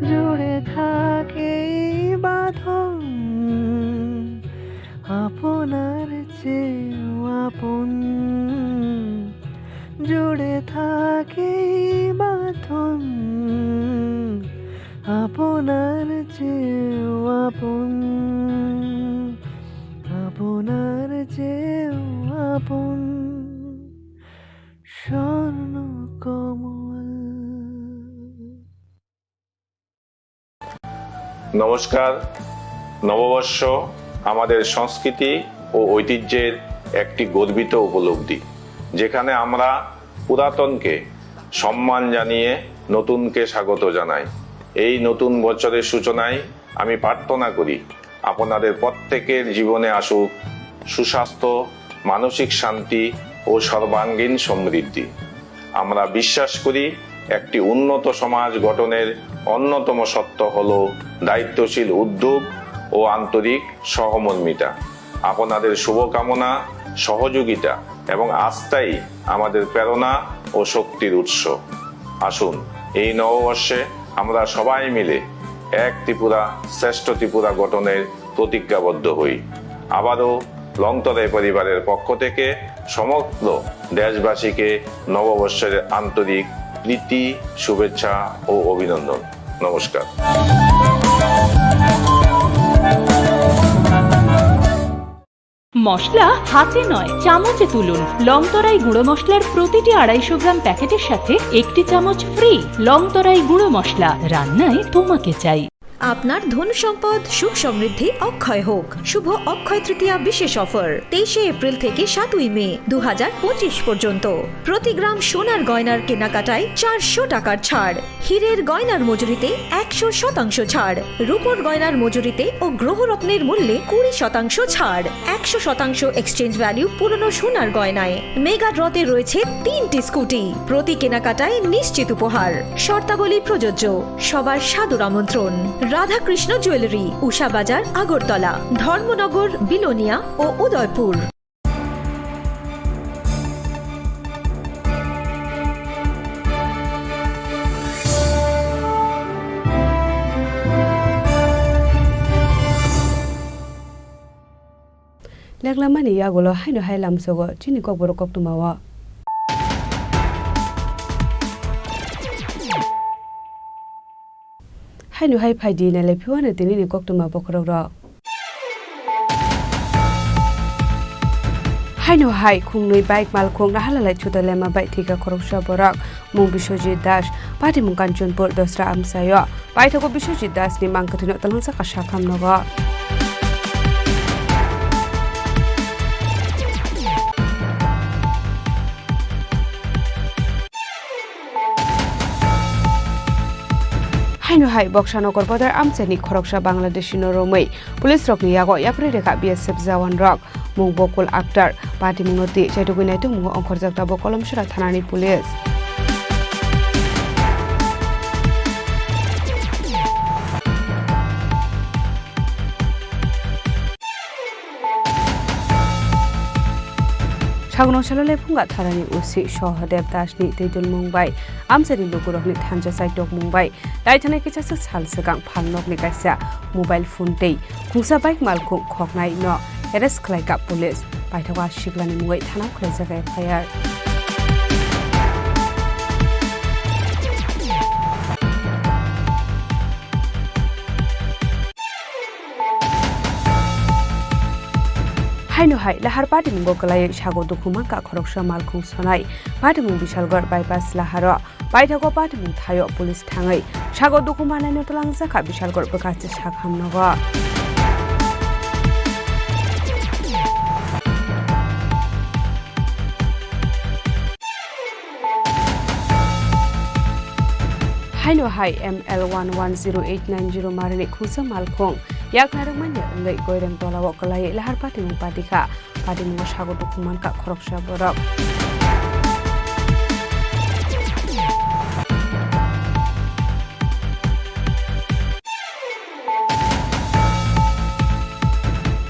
জুড়ে থাকে এই বাঁধন আপনার চেয়েও আপন, জুড়ে থাকে এই বাঁধন আপনার চেয়েও আপন, আপনার চেয়েও আপন। স্বর্ণ কমল। নমস্কার। নববর্ষ আমাদের সংস্কৃতি ও ঐতিহ্যের একটি গর্বিত উপলব্ধি, যেখানে আমরা পুরাতনকে সম্মান জানিয়ে নতুনকে স্বাগত জানাই। এই নতুন বছরের সূচনায় আমি প্রার্থনা করি, আপনাদের প্রত্যেকের জীবনে আসুক সুস্বাস্থ্য, মানসিক শান্তি ও সর্বাঙ্গীন সমৃদ্ধি। আমরা বিশ্বাস করি, একটি উন্নত সমাজ গঠনের অন্যতম সত্য হল দায়িত্বশীল উদ্যোগ ও আন্তরিক সহমর্মিতা। আপনাদের শুভকামনা, সহযোগিতা এবং আস্থাই আমাদের প্রেরণা ও শক্তির উৎস। আসুন, এই নববর্ষে আমরা সবাই মিলে এক ত্রিপুরা, শ্রেষ্ঠ ত্রিপুরা গঠনের প্রতিজ্ঞাবদ্ধ হই। আবারও লংতরাই পরিবারের পক্ষ থেকে সমগ্র দেশবাসীকে নববর্ষের আন্তরিক প্রীতি, শুভেচ্ছা ও অভিনন্দন। নমস্কার। মশলা হাতে নয়, চামচে তুলুন। লংতরাই গুঁড়ো মশলার প্রতিটি আড়াইশো গ্রাম প্যাকেটের সাথে একটি চামচ ফ্রি। লংতরাই গুঁড়ো মশলা, রান্নায় তোমাকে চাই। আপনার ধন সম্পদ, সুখ সমৃদ্ধি অক্ষয় হোক। শুভ অক্ষয় তৃতীয়া বিশেষ অফার, তেইশে এপ্রিল থেকে সাতই মে দু হাজার পঁচিশ পর্যন্ত। প্রতি গ্রাম সোনার গয়নার কেনাকাটায় চারশো টাকার ছাড়। হীরের গয়নার মজুরিতে একশো শতাংশ ছাড়, রূপোর গয়নার মজুরিতে ও গ্রহরত্নের মূল্যে কুড়ি শতাংশ ছাড়, একশো শতাংশ এক্সচেঞ্জ ভ্যালু পুরনো সোনার গয়নায়। মেগা ড্রতে রয়েছে তিনটি স্কুটি, প্রতি কেনাকাটায় নিশ্চিত উপহার। শর্তাবলী প্রযোজ্য। সবার সাদর আমন্ত্রণ। রাধাকৃষ্ণ জুয়েলারি, উষা বাজার, আগরতলা, ধর্মনগর, বিলোনিয়া ও Udaipur. Leklamani yagulo haino hai lamsogo chini kokborok koktwmao. Haino hai phaidi nailai phiwano tinini koktwma bokhorokrok. Haino hai khungnwi bike malkhung nahalalai chutalema bai thwikha khoroksa borok, mung Biswajit Das, patimung Kanchanpur Dosra amchaio. Paithago Biswajit Das ni mang kwthwino twlangsa kaisa khamnogo. Haino hai Boksa Nokor Bodar amchaini khoroksa Bangladeshi no romwi police rokni yago yapri rekha B S F jawan rok. Mung Bokul Akhtar, patimungno twi chaitugwi naitugmungo ongkhorjak tabuk Kolomsora thanani police. Sagunungsalo Lephunga Tharani O C Sohodev Dasni twi dulmung bai amchaini lukurokni thansa chaitokmung bai taithani kisaswk sal swkang phalnokni kaisa mobile phone tei khungsa bike malkhung khoknai no arrest khlaikha police. Paithago a siklani mungwi thanao khlaijak F I R. Haino hai lahar patimungo kwlaiwi sago dukhu mankha khoroksa malkhung sonai. Patimung Bishalgarh bypass laharo paithago patimung thaio police thangwi sago dukhu manai no twlangjakha Bishalgarh bwkhachi sakhamnogo. Haino hai M L one one zero eight nine zero marini khungsa malkhung yakna rwngmani wngwi Goireng tolao kwlaiwi lahar patimung patikha. Patimungo sago dukhu mankha khoroksa borok.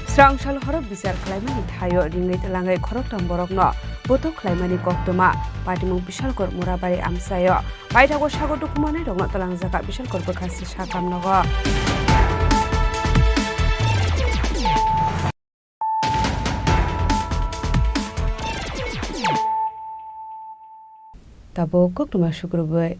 Srangsal horo bichar khlaimani thaio ringwi twlangwi khoroktham borokno bothok khlaimani koktwma. Patimung Bishalgarh Murabari amchaio paithago sago dukhu manairokno twlangjakha Bishalgarh bwkhachi sakhamnogo. Tabuk koktwma sukrubwi.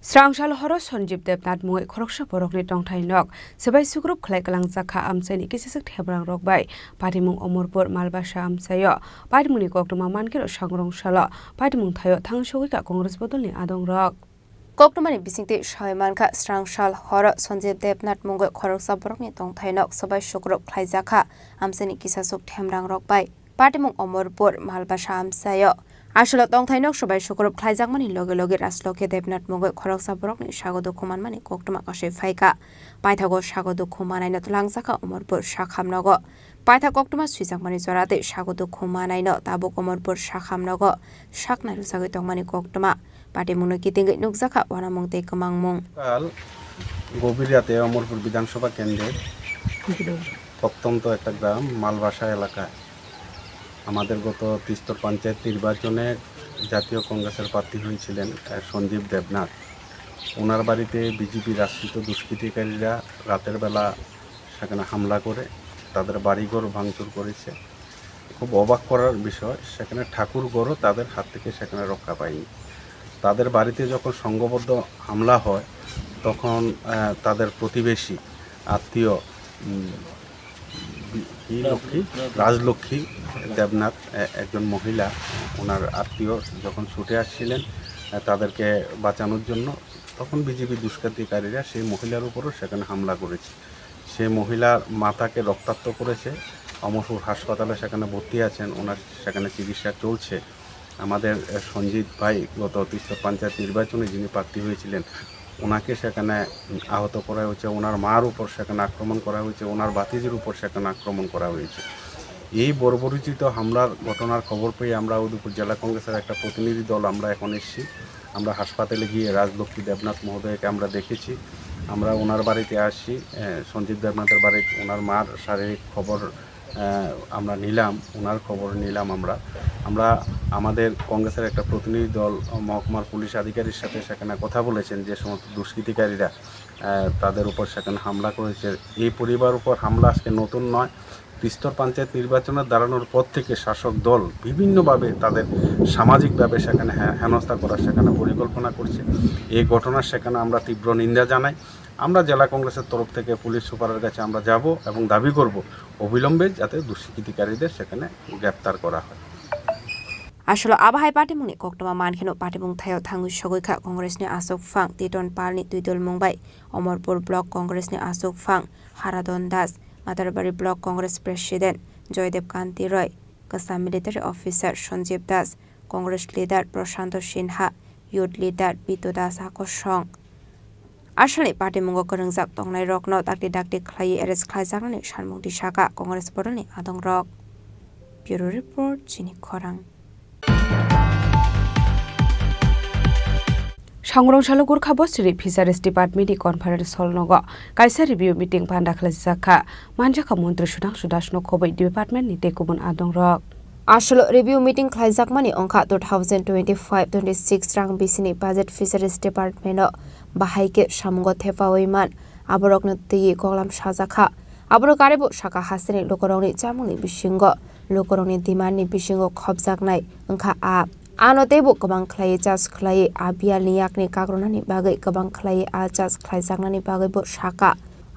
Srangsal horo Sanjeev Debnath mungwi khoroksa borokni tongthai nok swbai sukrup khlai kwlangjakha amchaini kisaswk themrangrok bai. Patimung Omorpur Malbasa amchaio patimungni koktwma mankhe Sangrongsalo patimung thaio thang sogwikha Congress bodolni adongrok. Koktwmani bisingtwi sawi mankha, Srangsal horo Sanjeev Debnath mungwi khoroksa borokni tongthai nok swbai sukrup khlaijakha amchaini kisaswk themrangrok bai. Patimung Omorpur Malbasa amchaio aswlo tongthai nok swbai sukrup khlaijakmani loge loge Rajlokhi Debnath mungwi khoroksa borokni sago dukhu manmani koktwma kasui phaikha. Paithago sago dukhu manaino twlangjakha Omorpur sakhamnogo. Paithak koktwma swijakmani jora tei sago dukhu manaino tabuk Omorpur sakhamnogo saknai rwchagwi tongmani koktwma. Patimungno kitingwi nukjakha uanamung tei kwmangmung. কাল গভীর রাতে অমরপুর বিধানসভা কেন্দ্রের প্রত্যন্ত একটা গ্রাম মালবাসা এলাকায় আমাদের গত ত্রিস্তর পঞ্চায়েত নির্বাচনে জাতীয় কংগ্রেসের প্রার্থী হয়েছিলেন, আহ, সঞ্জীব দেবনাথ। ওনার বাড়িতে বিজেপির আশ্রিত দুষ্কৃতিকারীরা রাতের বেলা সেখানে হামলা করে তাদের বাড়িঘর ভাঙচুর করেছে। খুব অবাক করার বিষয়, সেখানে ঠাকুর ঘরও তাদের হাত থেকে সেখানে রক্ষা পায়নি। তাদের বাড়িতে যখন সংঘবদ্ধ হামলা হয়, তখন, আহ, তাদের প্রতিবেশী, আত্মীয়, উম, বি-, কি লক্ষ্মী? রাজলক্ষ্মী দেবনাথ, এ-, একজন মহিলা, ওনার আত্মীয় যখন ছুটে আসছিলেন, আহ, তাদেরকে বাঁচানোর জন্য, তখন বিজেপি দুষ্কৃতিকারীরা সেই মহিলার উপরও সেখানে হামলা করেছে। সেই মহিলার মাথাকে রক্তাক্ত করেছে। অমরপুর হাসপাতালে সেখানে ভর্তি আছেন, ওনার সেখানে চিকিৎসা চলছে। আমাদের, এ, সঞ্জিত ভাই গত ত্রিস্তর পঞ্চায়েত নির্বাচনে যিনি প্রার্থী হয়েছিলেন, ওনাকে সেখানে আহত করা হয়েছে, ওনার মার উপর সেখানে আক্রমণ করা হয়েছে, ওনার ভাতিজির উপর সেখানে আক্রমণ করা হয়েছে। এই বর্বরোচিত হামলার ঘটনার খবর পেয়ে আমরা উদয়পুর জেলা কংগ্রেসের একটা প্রতিনিধি দল আমরা এখন এসেছি। আমরা হাসপাতালে গিয়ে রাজলক্ষ্মী দেবনাথ মহোদয়কে আমরা দেখেছি। আমরা ওনার বাড়িতে আসছি, আহ, সঞ্জিত দেবনাথের বাড়ি, ওনার মার শারীরিক খবর, আহ, আমরা নিলাম, ওনার খবর নিলাম আমরা। আমরা আমাদের কংগ্রেসের একটা প্রতিনিধি দল, আহ, মহকুমার পুলিশ আধিকারিকের সাথে সেখানে কথা বলেছেন, যে সমস্ত দুষ্কৃতিকারীরা, আহ, তাদের উপর সেখানে হামলা করেছে। এই পরিবার উপর হামলা আজকে নতুন নয়। ত্রিস্তর পঞ্চায়েত নির্বাচনের দাঁড়ানোর পর থেকে শাসক দল বিভিন্নভাবে তাদের সামাজিকভাবে সেখানে হে-, হেনস্থা করার সেখানে পরিকল্পনা করছে। এই ঘটনার সেখানে আমরা তীব্র নিন্দা জানাই। আমরা জেলা কংগ্রেসের তরফ থেকে পুলিশ সুপারের কাছে আমরা যাব এবং দাবি করব অবিলম্বে যাতে দুষ্কৃতিকারীদের সেখানে গ্রেপ্তার করা হয়। Aswlo abo hai patimungni koktwma mankheno patimung thaio thangwi sogwi kha Congressni aswk phang Titon Palni twidulmung bai Omorpur Block Congressni aswk phang Haradon Das, Matarbari Block Congress President Joydev Kanti Roy, kwsa military officer Sanjeev Das, Congress leader Prashanto Sinha, youth leader Bitu Das hakosong. Aswlni patimungo kwrwngjak tongnairokno dakti dakti khlaiwi arrest khlaijaknani sanmung tisaka Congress bodolni adongrok. Bureau Report, Chini Khorang. Sangrong salo Gurkha Bosri Fisheries Department ni conference hall nogo kaisa review meeting panda khlaijak kha. Manjakha Montri Sudhangshu Das no khoboi department ni tei kubun adong rok. Asolo review meeting khlaijakmani wngkha two thousand twenty-five twenty-six rang bisini budget Fisheries Department o bahai khe samungo thepawi man aborokno twiwi koklam sajak kha. Aboro karebo saka hasteni lukurokni chamungni bisingo lukurokni demand ni bisingo khopjaknai wngkha a. Ano teibo kwbang khlaiwi charge khlaiwi a biyalni yakni kakrwnani bagwi kwbang khlaiwi a charge khlaijaknani bagwibo saka.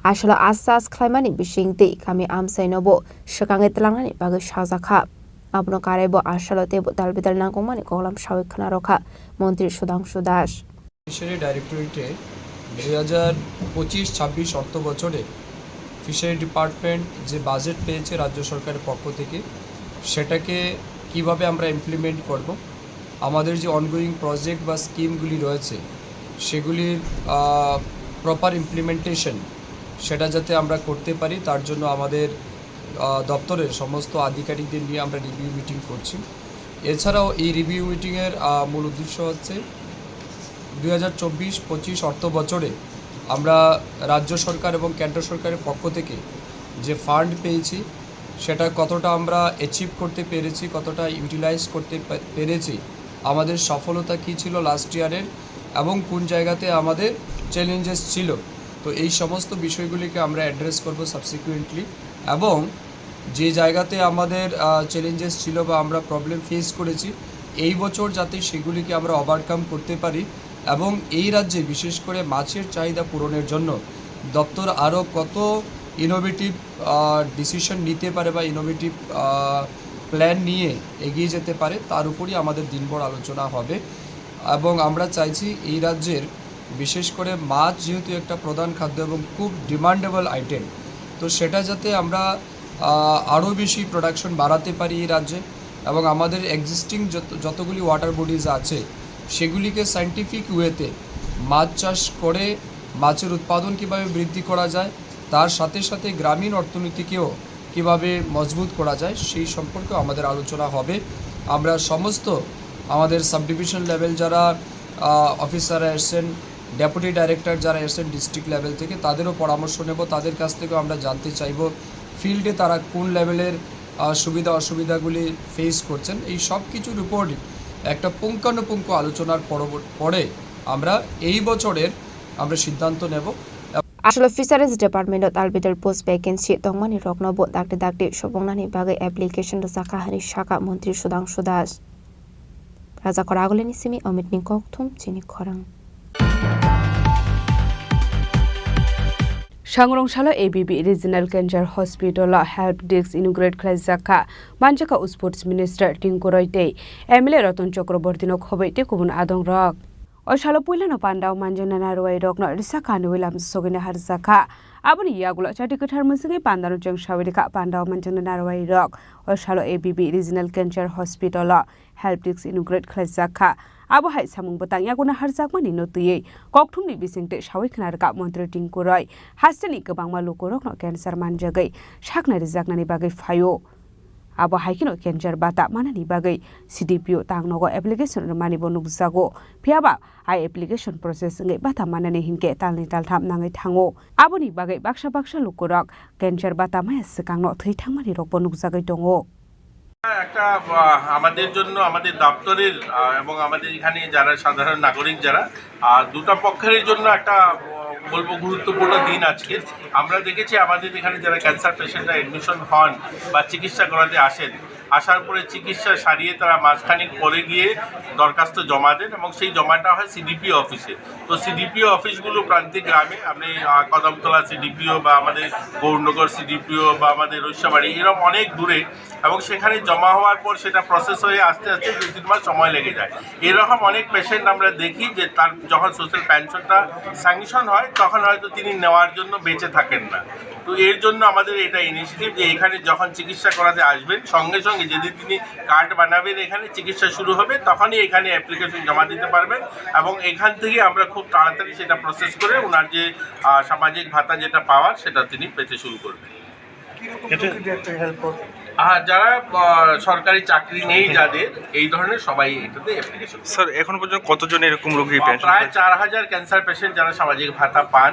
Asolo a charge khlaimani bisingtwi kami amchainobo swkangwi twlangnani bagwi sajakha. Abono karaibo asolo teibo dalbidal nangkukmani koklam sawi khwnarokha Montri Sudhangshu Das. Fishery ডাইরেক্টরেটে দুই হাজার পঁচিশ ছাব্বিশ অর্থ বছরে fishery department যে বাজেট পেয়েছে রাজ্য সরকারের পক্ষ থেকে, সেটাকে কিভাবে আমরা ইমপ্লিমেন্ট করব, আমাদের যে অনগোয়িং প্রজেক্ট বা স্কিমগুলি রয়েছে, সেগুলির প্রপার ইমপ্লিমেন্টেশন সেটা যাতে আমরা করতে পারি, তার জন্য আমাদের আহ, দপ্তরের সমস্ত আধিকারিকদের নিয়ে আমরা রিভিউ মিটিং করছি। এছাড়াও এই রিভিউ মিটিংয়ের আহ, মূল উদ্দেশ্য হচ্ছে দুই হাজার চব্বিশ পঁচিশ অর্থ বছরে আমরা রাজ্য সরকার এবং কেন্দ্র সরকারের পক্ষ থেকে যে ফান্ড পেয়েছি, সেটা কতটা আমরা অ্যাচিভ করতে পেরেছি, কতটা ইউটিলাইজ করতে পে- পেরেছি, আমাদের সফলতা কী ছিল লাস্ট ইয়ারের এবং কোন জায়গাতে আমাদের চ্যালেঞ্জেস ছিল। তো এই সমস্ত বিষয়গুলিকে আমরা অ্যাড্রেস করব সাবসিকুয়েন্টলি, এবং যে জায়গাতে আমাদের চ্যালেঞ্জেস ছিল বা আমরা প্রবলেম ফেস করেছি, এই বছর যাতে সেগুলিকে আমরা ওভারকাম করতে পারি এবং এই রাজ্যে বিশেষ করে মাছের চাহিদা পূরণের জন্য দপ্তর আরও কত ইনোভেটিভ ডিসিশন নিতে পারে বা ইনোভেটিভ প্ল্যান নিয়ে এগিয়ে যেতে পারে, তার উপরই আমাদের দিনভর আলোচনা হবে। এবং আমরা চাইছি এই রাজ্যের, বিশেষ করে মাছ যেহেতু একটা প্রধান খাদ্য এবং খুব ডিমান্ডেবল আইটেম, তো সেটা যাতে আমরা আহ, আরও বেশি প্রোডাকশন বাড়াতে পারি এই রাজ্যে এবং আমাদের এক্সিস্টিং যত যতগুলি ওয়াটার বডিজ আছে, সেগুলিকে সায়েন্টিফিক ওয়েতে মাছ চাষ করে মাছের উৎপাদন কীভাবে বৃদ্ধি করা যায়, তার সাথে সাথে গ্রামীণ অর্থনীতিকেও কীভাবে মজবুত করা যায়, সেই সম্পর্কেও আমাদের আলোচনা হবে। আমরা সমস্ত আমাদের সাবডিভিশন লেভেল যারা অফিসাররা এসছেন, ডেপুটি ডাইরেক্টর যারা এসছেন ডিস্ট্রিক্ট লেভেল থেকে, তাদেরও পরামর্শ নেব, তাদের কাছ থেকেও আমরা জানতে চাইব ফিল্ডে তারা কোন লেভেলের আহ, সুবিধা অসুবিধাগুলি ফেস করছেন। এই সব কিছুর উপরই একটা পুঙ্খানুপুঙ্খ আলোচনার পরবর- পরে আমরা এই বছরের আমরা সিদ্ধান্ত নেব। Asolo Fisheries Department o talbidal post vacancy tongmani rokno bo dakti dakti subungnani bagwi application rwjakha hwnwi sakha Montri Sudhangshu Das. Raja Khoragulini simi Amit ni kokthum chini khorang. Sangrong salo A B B Regional Cancer Hospital o help desk inaugurate khlaijak kha, manjakha Sports Minister Tinku Roy tei M L A Ratan Chakraborty no khoboi tei kubun adong rok. O salo puilano pandao manjaknai narwai rokno risa kanwi lam sogwino harjak kha. Aboni yagulo chati kwthar mwswgwi pandano chwng sawi rikha pandao manjaknai narwai rok. O salo A B B Regional Cancer Hospital o help desk inaugurate khlaijak kha. Abo hai samung bwtang yaguno harjakmani no twiwi kokthumni bisingtwi sawi khna rwkha Montri Tinku Roy. Hasteni kwbangma lukurokno cancer manjagwi saknai rwjaknani bagwi phaio. Abo hai kheno cancer bata manani bagwi C D P O tangnogo application rwmani bo nukjago. Phiyaba hai application process wngwi bata manani hinkhe talni taltham nangwi thango. Aboni bagwi baksa baksa lukurok cancer bata maya swkangno thwi thangmani rokbo nukjagwi tongo. একটা, আহ, আমাদের জন্য, আমাদের দপ্তরের, আহ, এবং আমাদের এখানে যারা সাধারণ নাগরিক যারা, আহ, দুটো পক্ষের জন্য একটা, আহ, বলবো গুরুত্বপূর্ণ দিন আজকে। আমরা দেখেছি আমাদের এখানে যারা ক্যান্সার পেশেন্টরা অ্যাডমিশন হন বা চিকিৎসা করাতে আসেন, আসার পরে চিকিৎসা সারিয়ে তারা মাসখানেক পরে গিয়ে দরখাস্ত জমা দেন এবং সেই জমাটা হয় সিডিপিও অফিসে। তো সিডিপিও অফিসগুলো প্রান্তিক গ্রামে, আপনি, আহ, কদমতলা সিডিপিও বা আমাদের গৌরনগর সিডিপিও বা আমাদের রৈশাবাড়ি, এরকম অনেক দূরে, এবং সেখানে জমা হওয়ার পর সেটা প্রসেস হয়ে আস্তে আস্তে দুই তিন মাস সময় লেগে যায়। এরকম অনেক পেশেন্ট আমরা দেখি যে তার যখন সোশ্যাল পেনশনটা স্যাংশন হয়, তখন হয়তো তিনি নেওয়ার জন্য বেঁচে থাকেন না। তো এর জন্য আমাদের এটা ইনিশিয়েটিভ যে এখানে যখন চিকিৎসা করাতে আসবেন, সঙ্গে সঙ্গে যেদিন তিনি কার্ড বানাবেন, এখানে চিকিৎসা শুরু হবে, তখনই এখানে অ্যাপ্লিকেশন জমা দিতে পারবেন এবং এখান থেকে আমরা খুব তাড়াতাড়ি সেটা প্রসেস করে ওনার যে, আহ, সামাজিক ভাতা যেটা পাওয়ার, সেটা তিনি পেতে শুরু করবেন। কিরকম এটা লোকেদের একটা হেল্প করবে? আর যারা আহ, সরকারি চাকরি নেই যাদের, এই ধরনের সবাই এটাতে অ্যাপ্লিকেশন। স্যার, এখন পর্যন্ত কতজন এরকম রোগী পেনশন প্রায় পান? চার হাজার ক্যান্সার পেশেন্ট যারা সামাজিক ভাতা পান,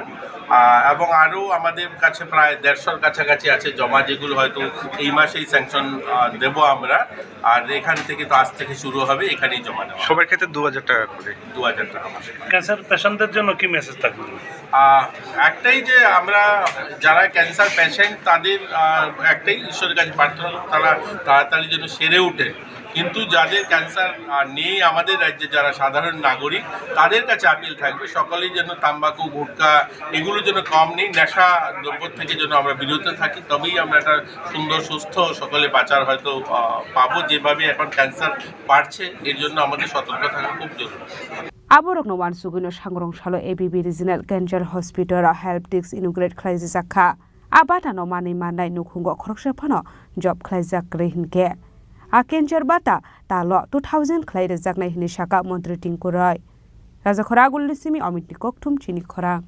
আহ, এবং আরও আমাদের কাছে প্রায় দেড়শোর কাছাকাছি আছে জমা, যেগুলো হয়তো এই মাসেই স্যাংশন দেবো আমরা। আর এখান থেকে তো আজ থেকে শুরু হবে, এখানেই জমা নেওয়া। সবার ক্ষেত্রে দু হাজার টাকা করে। দু হাজার টাকা মাসে। ক্যান্সার পেশেন্টদের জন্য কি মেসেজ থাকবে? আহ, একটাই যে আমরা যারা ক্যান্সার পেশেন্ট তাদের আহ, একটাই ঈশ্বরের কাছে প্রার্থনা করব, তারা তাড়াতাড়ি যেন সেরে ওঠেন। কিন্তু যাদের ক্যান্সার আহ, নেই আমাদের রাজ্যে, যারা সাধারণ নাগরিক, তাদের কাছে আপিল থাকবে সকলেই যেন তাম্বাকু, গুটখা এগুলো যেন কম নেই, নেশা দ্রব্য থেকে যেন আমরা বিরত থাকি, তবেই আমরা একটা সুন্দর সুস্থ সকলে বাঁচার হয়তো আহ, পাবো। যেভাবে এখন ক্যান্সার বাড়ছে, এর জন্য আমাদের সতর্ক থাকা খুব জরুরি। Aborokno uansugwino Sangrong salo A B B Regional Cancer Hospital o help desk inaugurate khlaijak kha. A batano manwi mannai nukhungo khoroksa phano job khlaijak kwrwi hinkhe a cancer bata talo two thousand khlai rwjaknai hinwi sakha Montri Tinku Roy. Rajakhor Agulni simi Omitni kokthum chini khorang.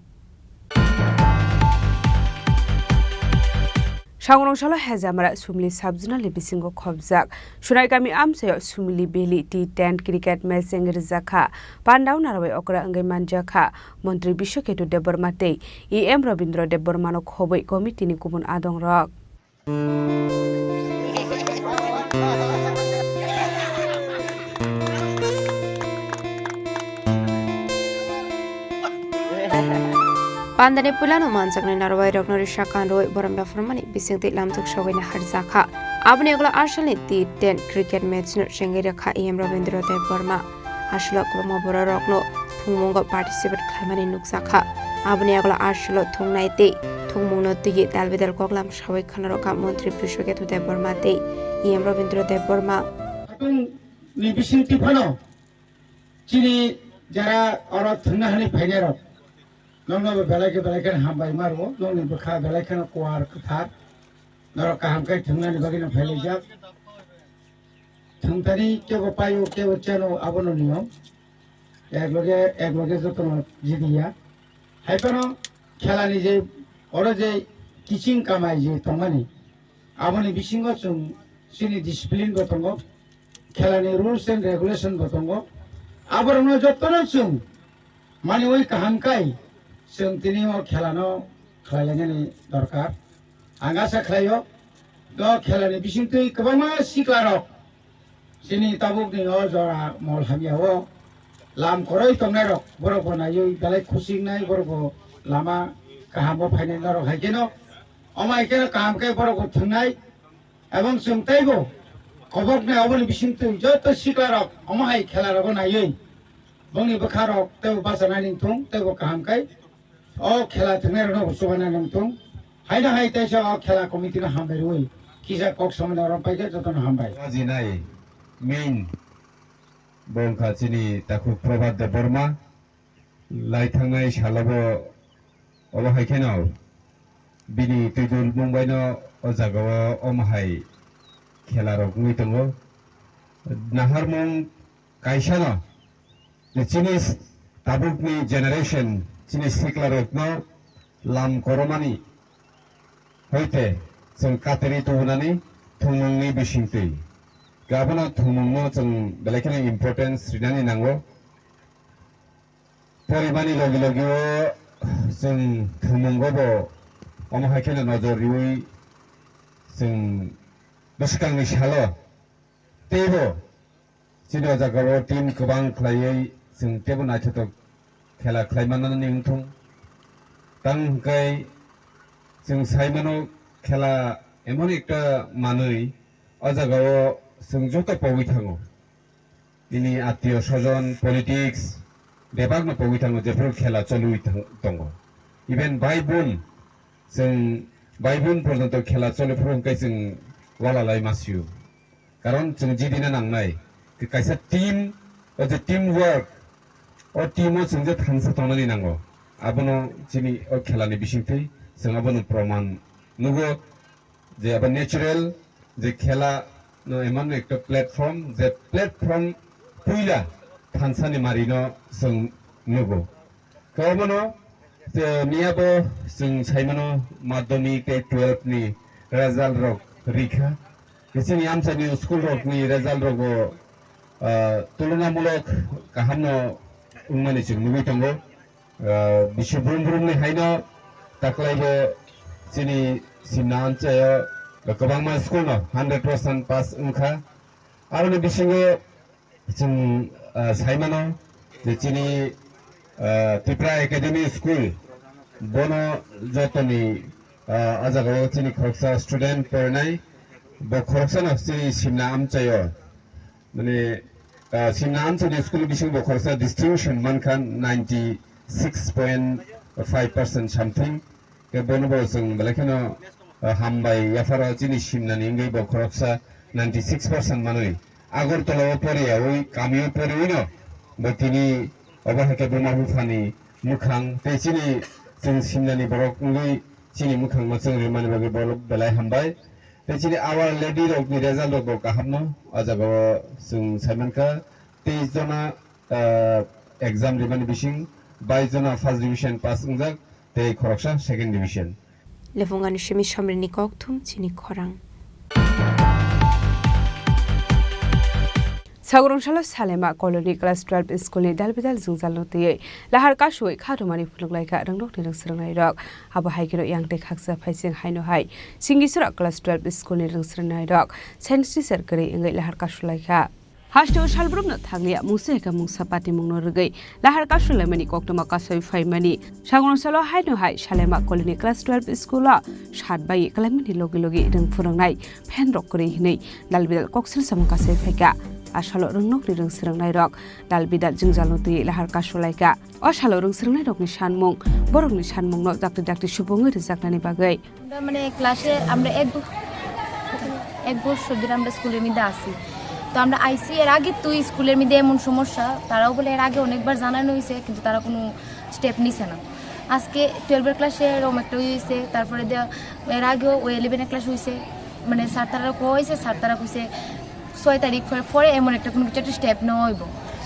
Sangrong salo Hejamara Sumli Sub-Zonal ni bisingo khobjak Sunaikami amchaio Sumli Valley T ten cricket match chengwi rwjak kha. Pandao narwai okra wngwi manjak kha Montri Biswaketu Debbarma tei E M Rabindra Debbarmano khobwi committee ni kubun adongrok. Pandani puilano manjaknai narwai rokno risa kanrwi borom bepharmani bisingtwi lamthok sogwina harjakha. Aboni ulo asalni T ten cricket match no chengwi rwkha E M Rabindra Debbarma. Aswlok kwbangma bororokno thwngmungo participate khlaimani nukjakha. Aboni yagulo aswlok thwngnai tei thwngmungno twiwi dalbidal koklam sawi khwnarokha Montri Biswaketu Debbarma tei E M Rabindra Debbarma. Ni bisingtwi phano chini jara oro thwngna hani phainairok, nokno bo belai khe belai kheno hambai ma rwo, nokni bwkha belai kheno kuar kwthar, norok kaham khe thwngnani bagwino phailaijak. Thwngthani kebo paio, kebo cheno, abono niyom. Ek loge, ek loge jotono jidiya. Hai phano khelani je, oro je kiching kamai je tongmani, aboni bisingo chwng chini discipline bo tongo, khelani rules and regulation bo tongo. Aborokno jotono chwng maniwi kaham kai chwng tini o khelano khlailainani dorkar. Ang asa khlaio, o khelani bisingtwi kwbangma siklarok chini tabukni o jora mol hamyao lam kwrwi tongnairok, borokbo naiwi belai khusi wngnai, borokbo lama kahamo phainai norok hai kheno, omo hai kheno kaham khe borokbo thwngnai. Ebong chwng teibo koboknai oboni bisingtwi joto siklarok omo hai khelarogo naiwi bongni bwkharok teibo bachanani wngthung, teibo kaham khe o khela thwngnairokno bo chubanani wngthung. Haino hai teisa o khela committee no hambai rwui kisa kok samani oro paikhe jotono hambai. Ajinai main bo wngkha chini takhuk Prabhat Debbarma. Lai thangnai salo bo obo hai kheno bini twi dulmung baino o jagao omo hai khela rok wngwi tongo. Naharmung kaisano je chini tabukni generation, chini siklarokno lam koromani hoite chwng kateri tubunani thwngmungni bisingtwi. Abono thwngmungno chwng belai kheno importance rinani nango. Porimani logi logi o chwng thwngmungo bo omo hai kheno nojor riwi chwng bwskangni salo teibo chini o jaga o team kwbang khlaiwi chwng teibo naithotok khela khlai mannani wngthung. Tang hwnkhe chwng sai mano khela emon ekta manwi o jaga o chwng joto pogwi thango. Nini attiyo sojon, politics, bebakno pogwi thango, jephuru khela choliwi thang-, tongo. Even bhai bun, chwng bhai bun porjonto khela choli phuru hwnkhe chwng wala lai ma sio. Karon chwng jidina nangnai. Kaisa team, o je team work, o team o chwng je thansa tongnani nango. Abono chini o khelani bisingtwi chwng abono proman nugo. Je abo natural je khela no emon ekta platform, je platform puila thansani marino chwng nugo. Khe obono, je miyabo chwng saimano madhyamik tei twelve ni result rok rikha. Chini amchaini school rokni result rogo, ah, tulonamulok kahamno wngmani chwng nugwi tongo. Ah, bisi brum brumni haino taklaibo chini simna amchaio kwbangma school no hundred percent pass wngkha. Aroni bisingo chwng, ah, saimano je chini, ah, Tripura Academy School bono jotoni, ah, ah jagao chini khoroksa student porinai bo khoroksano chini simna amchaio. Mane, ah, simna amchaini school bisingo bo khoroksa distinction mankha ninety six point five percent something. Khe bono bo chwng belai kheno, ah, hambai yapharo chini simnani wngwi bo khoroksa ninety six percent manwi. Agartala o poriyawi, kamio poriwino bo tini obo hai khe buma buphani mwkhang tei chini chwng simnani borok wngwi chini mwkhangno chwng rimani bagwi borok belai hambai. Tei chini Our Lady rokni result rok bo kahamno o jagao chwng saimankha. Tei jona, ah, exam rimani bising bais jona first division pass wngjak tei khoroksa second division. Lephungani simi somrini kokthum chini khorang. Sagurungsalo Salema Colony Class twelve School ni dalbidal jwngjalno twiwi lahar kasui khatumani phunukhlaikha rwngnokni rwngswrwngnairok. Abo hai kheno yang tei khaksa phaising haino hai Singisora Class twelve School ni rwngswrwngnairok science teacher kwrwi wngwi lahar kasulaikha. Hasteo salbrumno thanglia mungsa eka mungsa patimungno rwgwi lahar kasulaimani koktwma kasui phaimani. Sagurungsalo haino hai Salema Colony Class twelve School o sat bai kwlaimani logi logi rwng phwrwngnai phenrok kwrwi hinwi dalbidal koksil samung kasai phaikha. A salo rwngnokni rwngswrwngnairok dalbidal jwngjalno twiwi lahar kasulaikha. O salo rwngswrwngnairokni sanmung, borokni sanmungno dakti dakti supungwi rwjaknani bagwi. আমরা মানে ক্লাসে আমরা এক ব-, এক বছর ধরে আমরা স্কুলের মধ্যে আছি। তো আমরা আইসি এর আগে তো স্কুলের মধ্যে এমন সমস্যা, তারাও বলে এর আগে অনেকবার জানানো হয়েছে, কিন্তু তারা কোনো স্টেপ নিছে না। আজকে টুয়েলভের ক্লাসে এরকম একটা হয়েছে, তারপরে দে-, এর আগেও ওই ইলেভেনের ক্লাস হয়েছে, মানে স্যার তারা কইছে, স্যার তারা কইছে ছয় তারিখ পরে, পরে এমন একটা কোনো কিছু একটা স্টেপ নেওয়া হইব।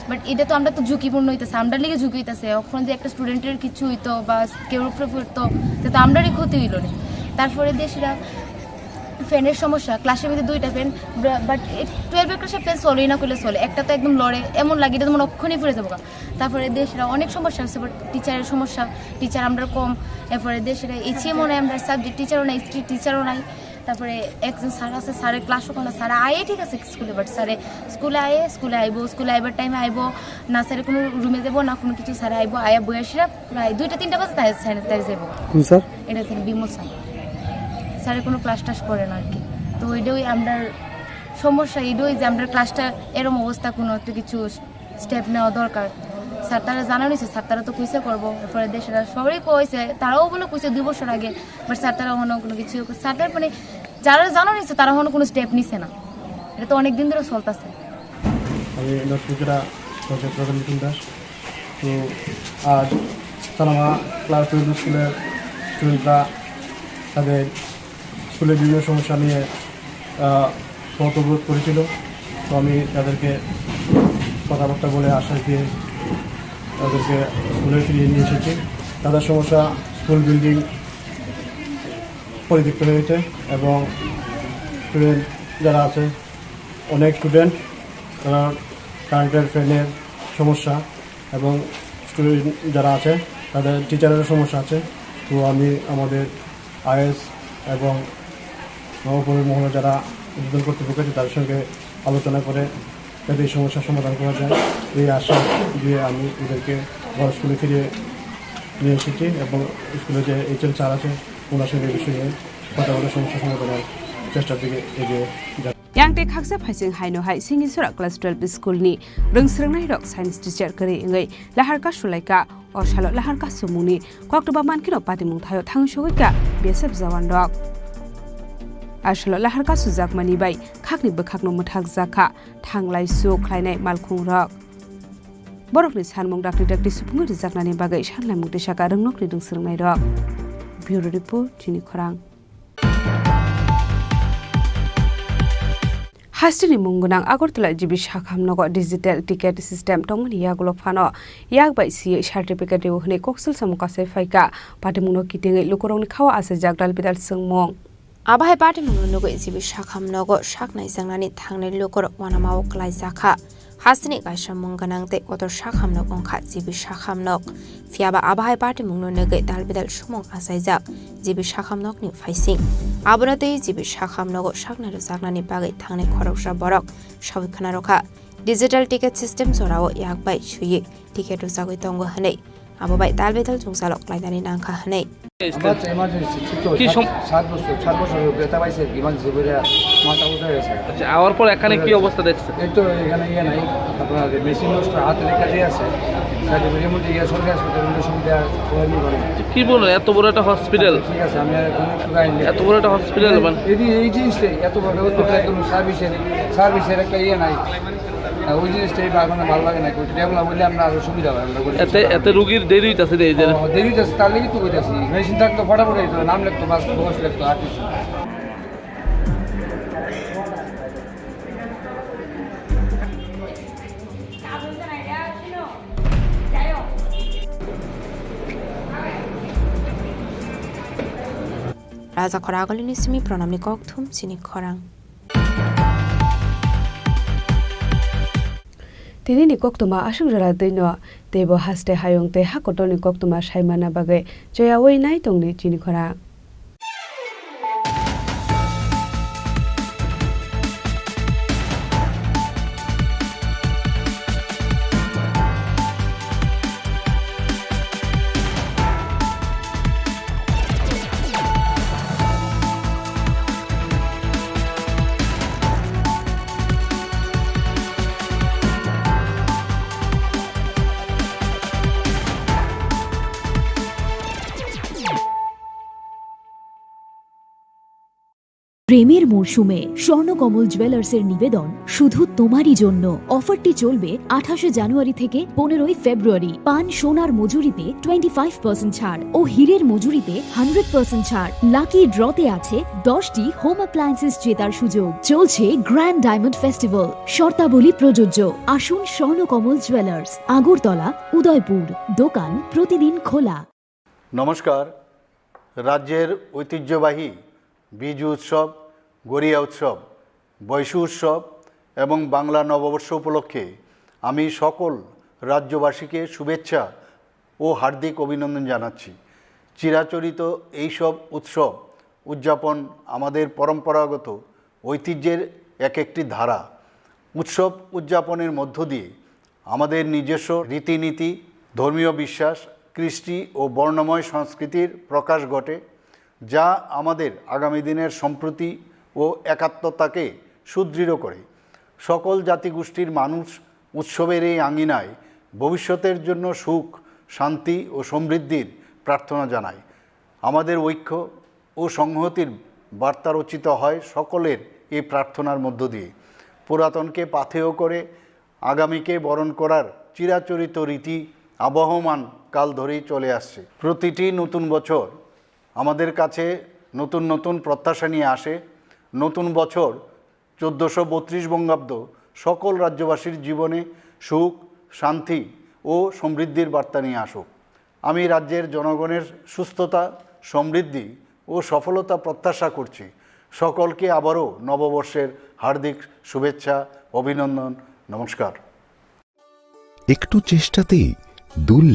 বাট এটা তো আমরা তো ঝুঁকিপূর্ণ হইতেছে, আমরা লিগে ঝুঁকি হইতেছে। এখন যে একটা স্টুডেন্টের কিছু হইতো বা কেউর উপরে পড়তো, তো, তো আমরারই ক্ষতি হইল না। তারপরে দেশিরা ফ্যানের সমস্যা, ক্লাসের মধ্যে দুইটা ফ্যান, বাট টুয়েলভের ক্লাসে ফ্যান চলেই না করলে চলে, একটা তো একদম লড়ে, এমন লাগে এটা যেমন অক্ষণই ফুরে যাবো গা। তারপরে দেশরা অনেক সমস্যা আছে, বাট টিচারের সমস্যা, টিচার আমরা কম। এরপরে দেশরা এসিএমও নাই, আমরা সাবজেক্ট টিচারও নাই, স্ট্রিট টিচারও নাই। তারপরে একজন স্যার আছে, স্যারের ক্লাসও কোনো, স্যার আয়ে ঠিক আছে স্কুলে, বাট স্যারে স্কুলে আয়ে, স্কুলে আইবো, স্কুলে আইবার টাইমে আইবো না, স্যারে কোনো রুমে যাবো না কোনো কিছু, স্যারে আইবো, আয়া বইয়া সেরা প্রায় দুইটা তিনটা বাজে তাই স্যানিটাইজ যাবো। কোন স্যার? এটা থেকে বিমল স্যার। স্যারে কোনো ক্লাস টাস করে না আর কি। তো ওইটাই আমরা সমস্যা, এটাই যে আমরা ক্লাসটা এরম অবস্থা, কোনো একটা কিছু স্টেপ নেওয়া দরকার। স্যার তারা জানানো হয়েছে, স্যার তারা তো কুইসে করবো, এরপরে দেশরা সবাই কইছে, তারাও বলে কইছে দুই বছর আগে, বাট স্যার তারা অন্য কোনো কিছু, স্যার তারা মানে যারা জানানো হয়েছে তারা অন্য কোনো স্টেপ নিছে না। এটা তো অনেক দিন ধরে চলতেছে। আমি নর্থ ত্রিপুরা পঞ্চায়েত প্রধান মিঠুন দাস। তো আজ সালামা ক্লাস টুয়েলভ স্কুলের স্টুডেন্টরা তাদের স্কুলের বিভিন্ন সমস্যা নিয়ে, আহ, পথ অবরোধ করেছিল। তো আমি তাদেরকে কথাবার্তা বলে আশ্বাস দিয়ে তাদেরকে স্কুলে ফিরিয়ে নিয়ে এসেছি। তাদের সমস্যা স্কুল বিল্ডিং পরিত্যক্ত হয়েছে এবং স্টুডেন্ট যারা আছে, অনেক স্টুডেন্ট তারা কারেন্টের ফ্যানের সমস্যা এবং স্টুডেন্ট যারা আছে তাদের টিচারেরও সমস্যা আছে। তো আমি আমাদের আইএস এবং নবপুরের মহলে যারা ঊর্ধ্বতন কর্তৃপক্ষ আছে তাদের সঙ্গে আলোচনা করে যাতে এই সমস্যার সমাধান করা যায়, এই আশা দিয়ে আমি ওদেরকে আবার স্কুলে ফিরিয়ে নিয়ে এসেছি এবং স্কুলে যে এইচএম স্যার আছে ওনার সঙ্গে এই বিষয়ে কথা বলে সমস্যা সমাধানের চেষ্টার দিকে এগিয়ে যাচ্ছি। Yang tei khaksa phaising haino hai Singisora class twelve school ni rwngsrwngnairok science teacher kwrwi wngwi lahar kasulaikha. O salo lahar kasumungni koktwma mankhe no patimung thaio thangwi sogwikha B S F jawan rok. A salo lahar kasujakmani bai khakni bwkhakno mwthakjakha thanglai su khlainai malkhungrok. Borokni sanmung dakti dakti supungwi rwjaknani bagwi sanlaimung tisaka rwngnokni rwngsrwngnairok. Bureau Report, Chini Khorang. Hasteni mung gwnang Agartala G B Sakham nogo digital ticket system tongmani yagulo phano yak bai siyui certificate rw hwnwi koksil samung kasai phaikha. Patimungno kitingwi lukurokni khao achaijak dalbidal swngmung. Abo hai patimungno nugwi G B Sakham nogo sak naijaknani thangnai lukurok uanamao kwlaijakha. Hasteni kaisa mung gwnang tei kotor Sakham nok wngkha G B Sakham nok. Phiyaba abo hai patimungno nugwi dalbidal sumung achaijak G B Sakham nokni phaising. Abono twi G B Sakham nogo sak naijaknani bagwi thangnai khoroksa borok sawi khwnarokha. Digital ticket system jorao yak bai swiwi ticket rwchagwi tongo hwnwi. Abo bai tal bedal jwngjalo klainani nangkha hwnwi. আমার তো ইমার্জেন্সি ছিল তো, কি সাত, সম- সাত বছর, সাত বছর ব্যথা পাইছে আর কি, ইমার্জেন্সি করে মাথা উঠে গেছে। আচ্ছা, আওয়ার পর এখানে কি অবস্থা দেখছেন? এই তো এখানে ইয়ে নাই, আপনার মেশিন নষ্ট, হাতে লেখা দিয়ে আছে, সাথে করে এমন ইয়ে সরকারি হাসপাতালে সুবিধা হয়নি করে। কি বলেন, এত বড় একটা হসপিটাল? ঠিক আছে, আমি এখন একটু লাইন নিয়ে এত বড় একটা হসপিটাল, মানে এই যে এই জিনিসটাই, এত বড় হসপিটাল, একদম সার্ভিসের, সার্ভিসের একটা ইয়ে নাই। হ্যাঁ, ওই জিনিসটাই বা-, মানে ভালো লাগে না, একটু ডেভেলপ হইলে আমরা আরো সুবিধা হয়, আমরা গরিব এতে, মানুষ। এতে রুগীর দেরি হইতাছে রে, এই যে। ও, দেরি হইতাছে, তার লাগি তো কইতাছি। মেশিন থাকতো ফটাফট হইতো, নাম লিখতো, বাস, বয়স লিখতো, আর কিছু না। Raja Khoragolini simi pranamni kokthum chini khorang. Tini ni koktwma aswk jora twi no, teibo haste hayung tei ha kotor ni koktwma sai manna bagwi choyaui nai tongdi chini khorang. প্রেমের মরশুমে স্বর্ণকমল জুয়েলার্সের নিবেদন শুধু তোমারই জন্য। অফারটি চলবে আঠাশে জানুয়ারি থেকে পনেরোই ফেব্রুয়ারি। পান সোনার মজুরিতে টোয়েন্টি ফাইভ পার্সেন্ট ছাড় ও হীরের মজুরিতে হান্ড্রেড পার্সেন্ট ছাড়। লাকি ড্রতে আছে দশটি হোম অ্যাপ্লায়েন্সেস জেতার সুযোগ। চলছে গ্র্যান্ড ডায়মন্ড ফেস্টিভ্যাল, শর্তাবলী প্রযোজ্য। আসুন স্বর্ণকমল জুয়েলার্স, আগরতলা, উদয়পুর। দোকান প্রতিদিন খোলা। নমস্কার। রাজ্যের ঐতিহ্যবাহী বিজু উৎসব, গরিয়া উৎসব, বৈশু উৎসব এবং বাংলা নববর্ষ উপলক্ষে আমি সকল রাজ্যবাসীকে শুভেচ্ছা ও হার্দিক অভিনন্দন জানাচ্ছি। চিরাচরিত এইসব উৎসব উদযাপন আমাদের পরম্পরাগত ঐতিহ্যের এক একটি ধারা। উৎসব উদযাপনের মধ্য দিয়ে আমাদের নিজস্ব রীতিনীতি, ধর্মীয় বিশ্বাস, কৃষ্টি ও বর্ণময় সংস্কৃতির প্রকাশ ঘটে, যা আমাদের আগামী দিনের সম্প্রীতি ও একাত্মতাকে সুদৃঢ় করে। সকল জাতিগোষ্ঠীর মানুষ উৎসবের এই আঙিনায় ভবিষ্যতের জন্য সুখ, শান্তি ও সমৃদ্ধির প্রার্থনা জানায়। আমাদের ঐক্য ও সংহতির বার্তা রচিত হয় সকলের এই প্রার্থনার মধ্য দিয়ে। পুরাতনকে পাথেয় করে আগামীকে বরণ করার চিরাচরিত রীতি আবহমান কাল ধরেই চলে আসছে। প্রতিটি নতুন বছর আমাদের কাছে নতুন নতুন প্রত্যাশা নিয়ে আসে। নতুন বছর চোদ্দোশো বত্রিশ বঙ্গাব্দ সকল রাজ্যবাসীর জীবনে সুখ, শান্তি ও সমৃদ্ধির বার্তা নিয়ে আসুক। আমি রাজ্যের জনগণের সুস্থতা, সমৃদ্ধি ও সফলতা প্রত্যাশা করছি। সকলকে আবারও নববর্ষের হার্দিক শুভেচ্ছা, অভিনন্দন, নমস্কার। একটু চেষ্টাতেই দূর